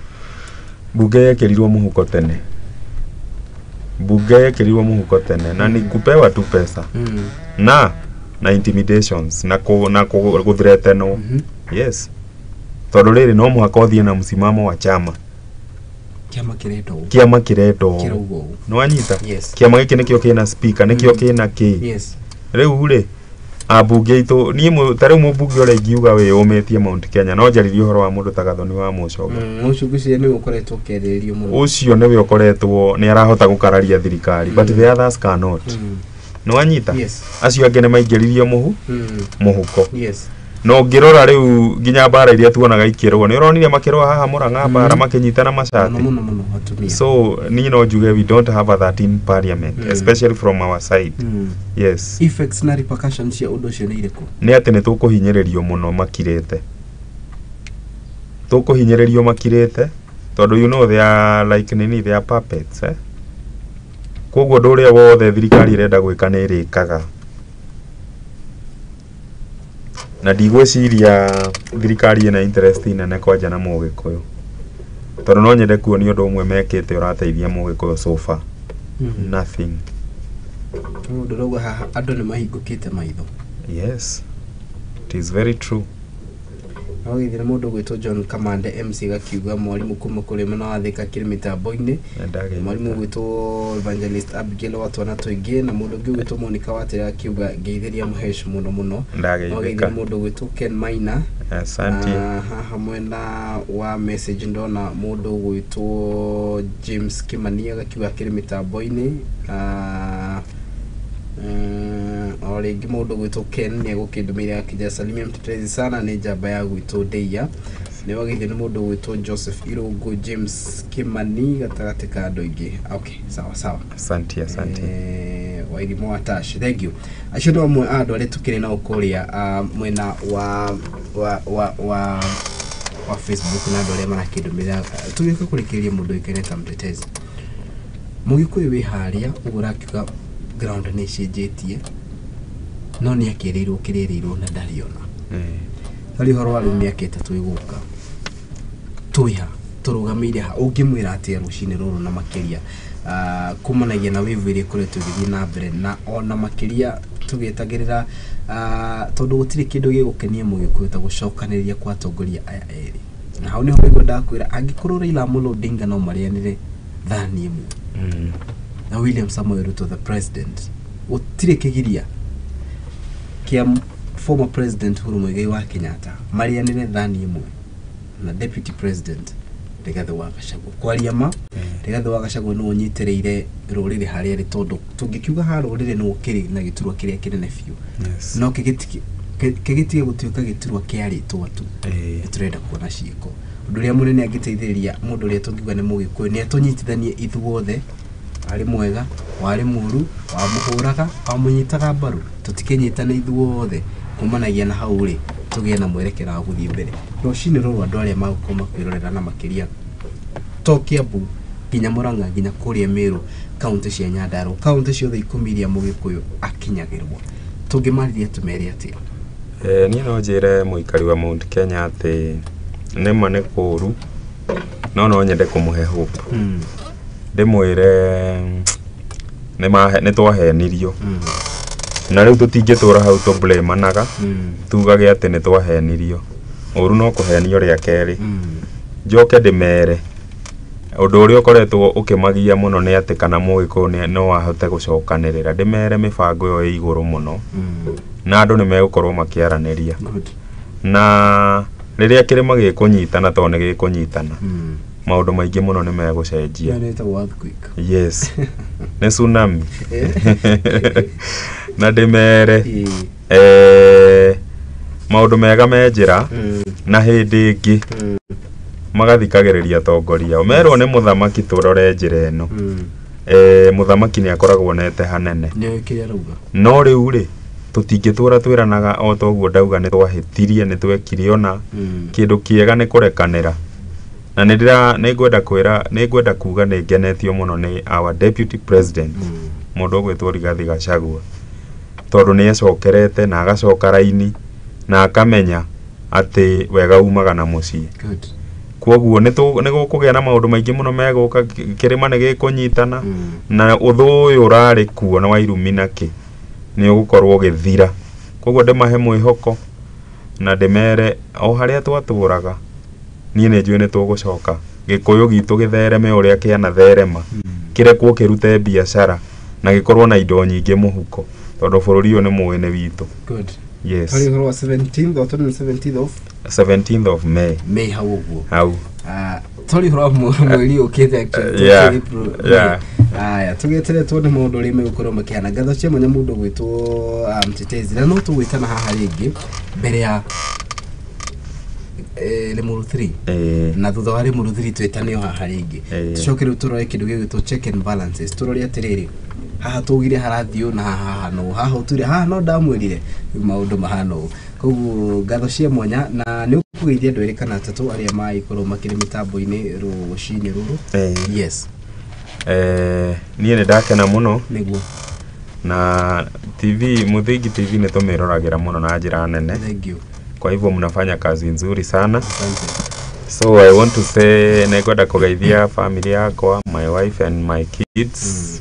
S2: Bunge yekĩrirwo mũhuko tene. Bunge yekĩrirwo mũhuko tene na ni kupewa tu pesa na intimidations na gũthreatenwo. Yes, tondũ rĩrĩ, no mũhaka ũthiĩ na msimamo wa chama.
S1: Kĩama kĩrenda ũũ.
S2: Kĩama kĩrenda ũũ.
S1: Kĩrauga ũũ.
S2: Nĩwanyita?
S1: Yes.
S2: Kĩama gĩkĩ nĩkĩo kĩna speaker, nĩkĩo kĩna kĩ. Rĩu rĩ, ambunge aitũ, niĩ ta rĩu mũmbunge ũrĩa ingiuga wĩyũmĩtie Mount Kenya, no njarĩrie ũhoro wa mũndũ ta Gathoni wa Mũcongo.
S1: Ũcio ngwĩciria nĩwe ũkoretwo ũkĩarĩrĩrio mũno.
S2: Ũcio nĩwe ũkoretwo nĩ arahota gũkararia thirikari, but the others cannot. Nĩwanyita?
S1: Yes.
S2: Acio angĩ nĩ maingĩririo mũhuko. No ũngĩrora rĩu nginya mbara iria tuonaga ikĩrũo, nĩ ũronire makĩrũa haha Mũrang'a, mbara makĩnyitana macati.
S1: Mũno mũno mũno atumia.
S2: So niĩ no njuge we don't have a 13 parliament, especially from our side. Yes.
S1: Effects na repercussions cia ũndũ ũcio nĩ irĩkũ?
S2: Nĩ atĩ nĩ tũkũhinyĩrĩrio mũno makirĩte, tũkũhinyĩrĩrio makirĩte, tondũ you know they are like nini, they are puppets, eh? Koguo ũndũ ũrĩa wothe thirikari ĩrenda gwĩka nĩ ĩrĩkaga, na ndigwĩciria thirikari ĩna interest nene kwanja na mũgĩkũyũ, tondũ no nyende kuonia ũndũ ũmwe mekĩte ũrateithia mũgĩkũyũ so far. Nothing.
S1: Mũndũ ũrauga haha andũ nĩ mahingũkĩte maitho.
S2: Yes, it is very true.
S1: No gĩthire mũndũ gwĩtwo John Kamande MC gakiuga mwarimũ kuma kũrĩ mwena wa Thika kĩrĩ mĩtambo-inĩ. Mwarimũ gwĩtwo Evangelist Abigail wa twana tũingĩ, na mũndũ ũngĩ gwĩtwo Monica Watĩra akiuga ngeithĩria Mũhesh mũno mũno. No
S2: Ndageithĩka.
S1: gĩthire mũndũ gwĩtwo Ken Maina.
S2: Asante.
S1: Haha mwena wa message ndona mũndũ gwĩtwo James Kimani agakiuga akĩrĩ mĩtambo-inĩ. O rĩngĩ mũndũ gwĩtwo Ken nĩ egũkĩndũmĩire akĩnjĩra salimia mtetezi sana, nĩ njamba ya gwĩtwo Ndeia. Nĩ wagĩthio nĩ mũndũ gwĩtwo Joseph Irũngũ, James Kimani gatagatĩ ka andũ aingĩ. Okay, sawa sawa.
S2: Asante, asante.
S1: Wairimũ wa Tash, thank you. Acio nĩ amwe a andũ arĩa tũkĩrĩ nao kũrĩa mwena wa Facebook na andũ arĩa marakĩndũmĩra. Tũgĩũka kũrĩkĩrĩria, mũndũ ũĩkaine ta mtetezi, mũgĩkũyũ wĩ harĩa ũguo ũrakiuga ground nĩ ĩcenjetie, no nĩ akĩrĩirwo kĩrĩrĩirwo na ndarĩona. Harĩ ũhoro wa rĩu mĩaka 3 ĩgũka, twĩha tũrũgamĩire ha? Ũngĩmwĩra atĩa rũcinĩ rũrũ, na makĩria kumanagia na wĩvu ĩrĩa ĩkoretwo ĩgĩthiĩ na mbere, na ona makĩria tũgĩetagĩrĩra, tondũ gũtirĩ kĩndũ gĩgũkenia mũgĩkũyũ ta gũcokanĩrĩria kwa atongoria aya erĩ? Na hau nĩho nĩguo ndakwĩra, angĩkorwo Raila Amolo Odinga no marĩanĩre thani ĩmwe na William Samoei Ruto the president, gũtirĩ kĩgiria kĩa former president Uhuru Muigai wa Kenyatta marĩanĩre thani ĩmwe na deputy president Rigathĩ wa Gachagua. Kwaria ma, Rigathĩ wa Gachagua nĩwe ũnyitĩrĩire rũrĩrĩ harĩa rĩ, tondũ tũngĩkiuga ha rũrĩrĩ nĩwe ũkĩrĩ na gĩturwa kĩrĩa kĩnene biũ. No kĩgĩtige gũtuĩka gĩturwa kĩa rĩtwa tu. Nĩ tũrenda kuona ciĩko. Ũndũ ũrĩa mũnene angĩteithĩrĩria mũndũ ũrĩa tũngiuga nĩ mũgĩkũyũ nĩ atũnyitithanie ithuothe, warĩ mwega, warĩ mũru, wamũhũraga, wamũnyitaga mbaru, tũtikĩnyitane ithuothe. Kumanagia na hau rĩ, tũgĩe na mwerekera wa gũthiĩ mbere. Rũcinĩ rũrũ andũ arĩa magũkorwo makwĩrorera, na makĩria to Kiambu, nginya Murang'a, nginya kũrĩa Meru, kaunti cia Nyandarua, kaunti ciothe 10 iria mũgĩkũyũ akinyagĩrwo, tũngĩmarĩria tũmere atĩa?
S2: Niĩ no njĩre mũikari wa Mount Kenya atĩ nĩma nĩ kũũru, no no nyende kũmũhe hope. Ndĩmwĩre nĩ twahenirio, na rĩu tũtingĩtũra hau tũblamanaga, tugage atĩ nĩ twahenirio. Ũru no kũhenio rĩa kerĩ. Njoke ndĩmere ũndũ ũrĩa ũkoretwo ũkĩmagia mũno nĩ atĩ kana mũgĩkũyũ no ahote gũcokanĩrĩra. Ndĩmere mĩbango ĩyo ĩ igũrũ mũno, na andũ nĩ megũkorwo makĩaranĩria. Na rĩrĩa kĩrĩma gĩkũnyitana, tondũ nĩ gĩkũnyitana, maũndũ maingĩ mũno nĩ megũcenjia.
S1: Ĩyo nĩ ĩtagwo earthquake.
S2: Yes, nĩ tsunami. Na ndĩmere maũndũ mega me njĩra, na hĩndĩ ĩngĩ magathikagĩrĩria atongoria ao. Merwo nĩ mũthamaki tũrore njĩra ĩno, mũthamaki nĩ akoragwo onete hanene.
S1: Nĩ kĩrĩa arauga.
S2: No rĩu rĩ Tũtingĩtũra twĩranaga o ta ũguo ndauga nĩ twahĩtirie, nĩ twekire ona kĩndũ kĩega nĩ kũrekanĩra. Na nĩ ndĩra nĩ ngwenda kwĩra, nĩ ngwenda kuga nĩ ngenetio mũno nĩ our deputy president, mũndũ ũgwĩtwo Rigathi Gachagua, tondũ nĩ ecokerete na agacoka raini na akamenya atĩ wega umaga na mũciĩ.
S1: Good.
S2: Koguo nĩ gũkũgĩa na maũndũ maingĩ mũno megũka, kĩrĩma nĩ gĩkũnyitana na ũthũ ũyũ ũrarĩ kuo na wa irumi na kĩ nĩ ũgũkorwo ũgĩthira. Koguo ndĩmahe mwĩhoko na ndĩmere o harĩa twatũraga, niĩ nĩ njũĩ nĩ tũgũcoka Gĩkũyũ gitũ gĩthereme ũrĩa kĩanatherema, kĩrekwo kĩrute biacara na gĩkorwo na indo nyingĩ mũhuko, tondũ bũrũri ũyũ nĩ mũĩ nĩ witũ.
S1: Good.
S2: Yes.
S1: Twarĩ ũhoro wa 17th or 17th of
S2: 17th of May.
S1: May hau ũguo.
S2: Hau.
S1: Twarĩ ũhoro wa mweri ũkĩte actually.
S2: Yeah,
S1: April.
S2: yeah.
S1: Aya, tũgĩeterere tuone maũndũ ũrĩa megũkorwo makĩhana. Ngatho cia mwanya mũndũ ũgwĩtwo Mtetezi, na no tũgwĩtana haha rĩngĩ mbere ya Limuru 3 na thutha wa Limuru 3 twĩtane o haha rĩngĩ, tũcoke rĩu tũrore kĩndũ gĩgwĩtwo check and balances, tũrore atĩrĩrĩ, haha tũgire harathiĩ ũũ na haha hahana ũũ, haha ũtwire haha no ndamwĩrire, rĩu maũndũ mahana ũũ. Koguo ngatho cia mwanya, na nĩ ũkũgeithia andũ erĩ kana atatũ arĩa magĩkorwo makĩrĩ mĩtambo-inĩ rũcinĩ rũrũ. Yes.
S2: Niĩ nĩ ndakena mũno.
S1: Nĩguo.
S2: Na TV Muthingi TV nĩ tũmĩroragĩra mũno na njĩra nene.
S1: Thank you.
S2: Kwa hivyo mnafanya kazi nzuri sana.
S1: Asante.
S2: So I want to say nĩ ngwenda kũgeithia family yakwa, my wife and my kids.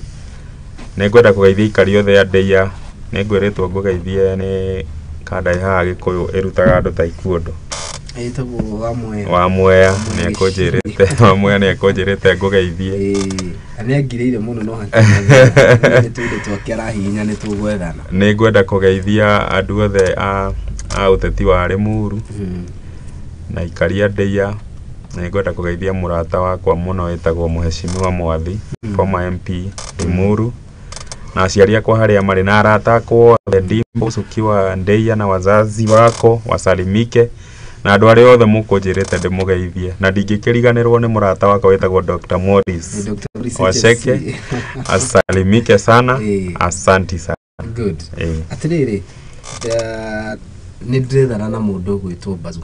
S2: Nĩ ngwenda kũgeithia aikari othe a Ndeia. Nĩ ngwĩrĩtwo ngũgeithie nĩ kanda ĩ haha Gĩkũyũ ĩrutaga andũ ta ikuondo.
S1: Ĩtagwo wa Mwea.
S2: Wa Mwea nĩ ekũnjĩrĩte, wa Mwea nĩ ekũnjĩrĩte ngũgeithie.
S1: Ĩĩ, nĩ angirĩire mũno no hatirĩ nĩ tũindo twake arahihinya nĩ tũgwethana.
S2: Nĩ ngwenda kũgeithia andũ othe a ũteti wa Limuru na aikari a Ndeia. Nĩ ngwenda kũgeithia mũrata wakwa mũno wĩtagwo Mheshimiwa Mwathi, former MP Limuru, na aciari akwa harĩa marĩ na arata akwa othe, Dimples ukiwa Ndeia na wazazi wako wasalimike, na andũ arĩa othe mũkũnjĩrĩte ndĩmũgeithie, na ndingĩkĩriganĩrwo nĩ mũrata wakwa wĩtagwo Dr. Morris
S1: Dr. Morris
S2: Wacheke.
S1: HSC.
S2: Asalimike sana. Asanti sana.
S1: Good. Atĩrĩrĩ, nĩ ndĩrethana na mũndũ ũgwĩtwo Bazu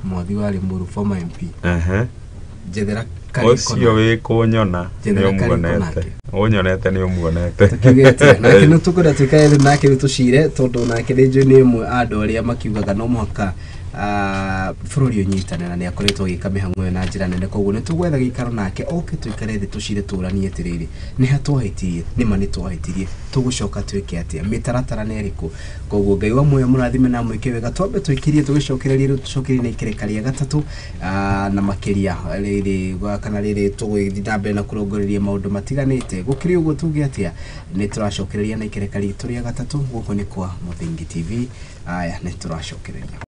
S1: Mwathi wa Limuru, former MP. Njethera karĩko
S2: Ũcio wĩ kũnyona nĩ
S1: Njethera karĩko
S2: ũmuonete.
S1: Nake.
S2: Ũnyonete nĩ ũmuonete.
S1: Tukiuge atĩa nake nĩ tũkwenda twĩkare thĩ nake rĩu tũcire, tondũ nake nĩ njũĩ nĩ ĩmwe a andũ arĩa makiugaga no mũhaka bũrũri ũnyitane, na nĩ akoretwo agĩka mĩhang'o ĩyo na njĩra nene. Koguo nĩ tũgwetha gĩikaro nake oke tũikare thĩ tũcire tũranie atĩrĩrĩ, nĩ ha twahĩtirie, nĩ ma nĩ twahĩtirie, tũgũcoka twĩke atĩa, mĩtaratara nĩ ĩrĩkũ. Koguo Ngai wa muoyo mũrathime na mwĩke wega. Twambe tũikirie tũgĩcokererie rĩu tũcokerie na ikereka rĩa gatatũ, na makĩria rĩrĩ kana rĩrĩ tũgũgĩthiĩ na mbere na kũrongoreria maũndũ matiganĩte. Gũkĩrĩ ũguo tuge atĩa, nĩ tũracokereria na ikereka ritũ rĩa gatatũ. Gũkũ nĩ kwa Muthingi TV. Aya, nĩ tũracokereria.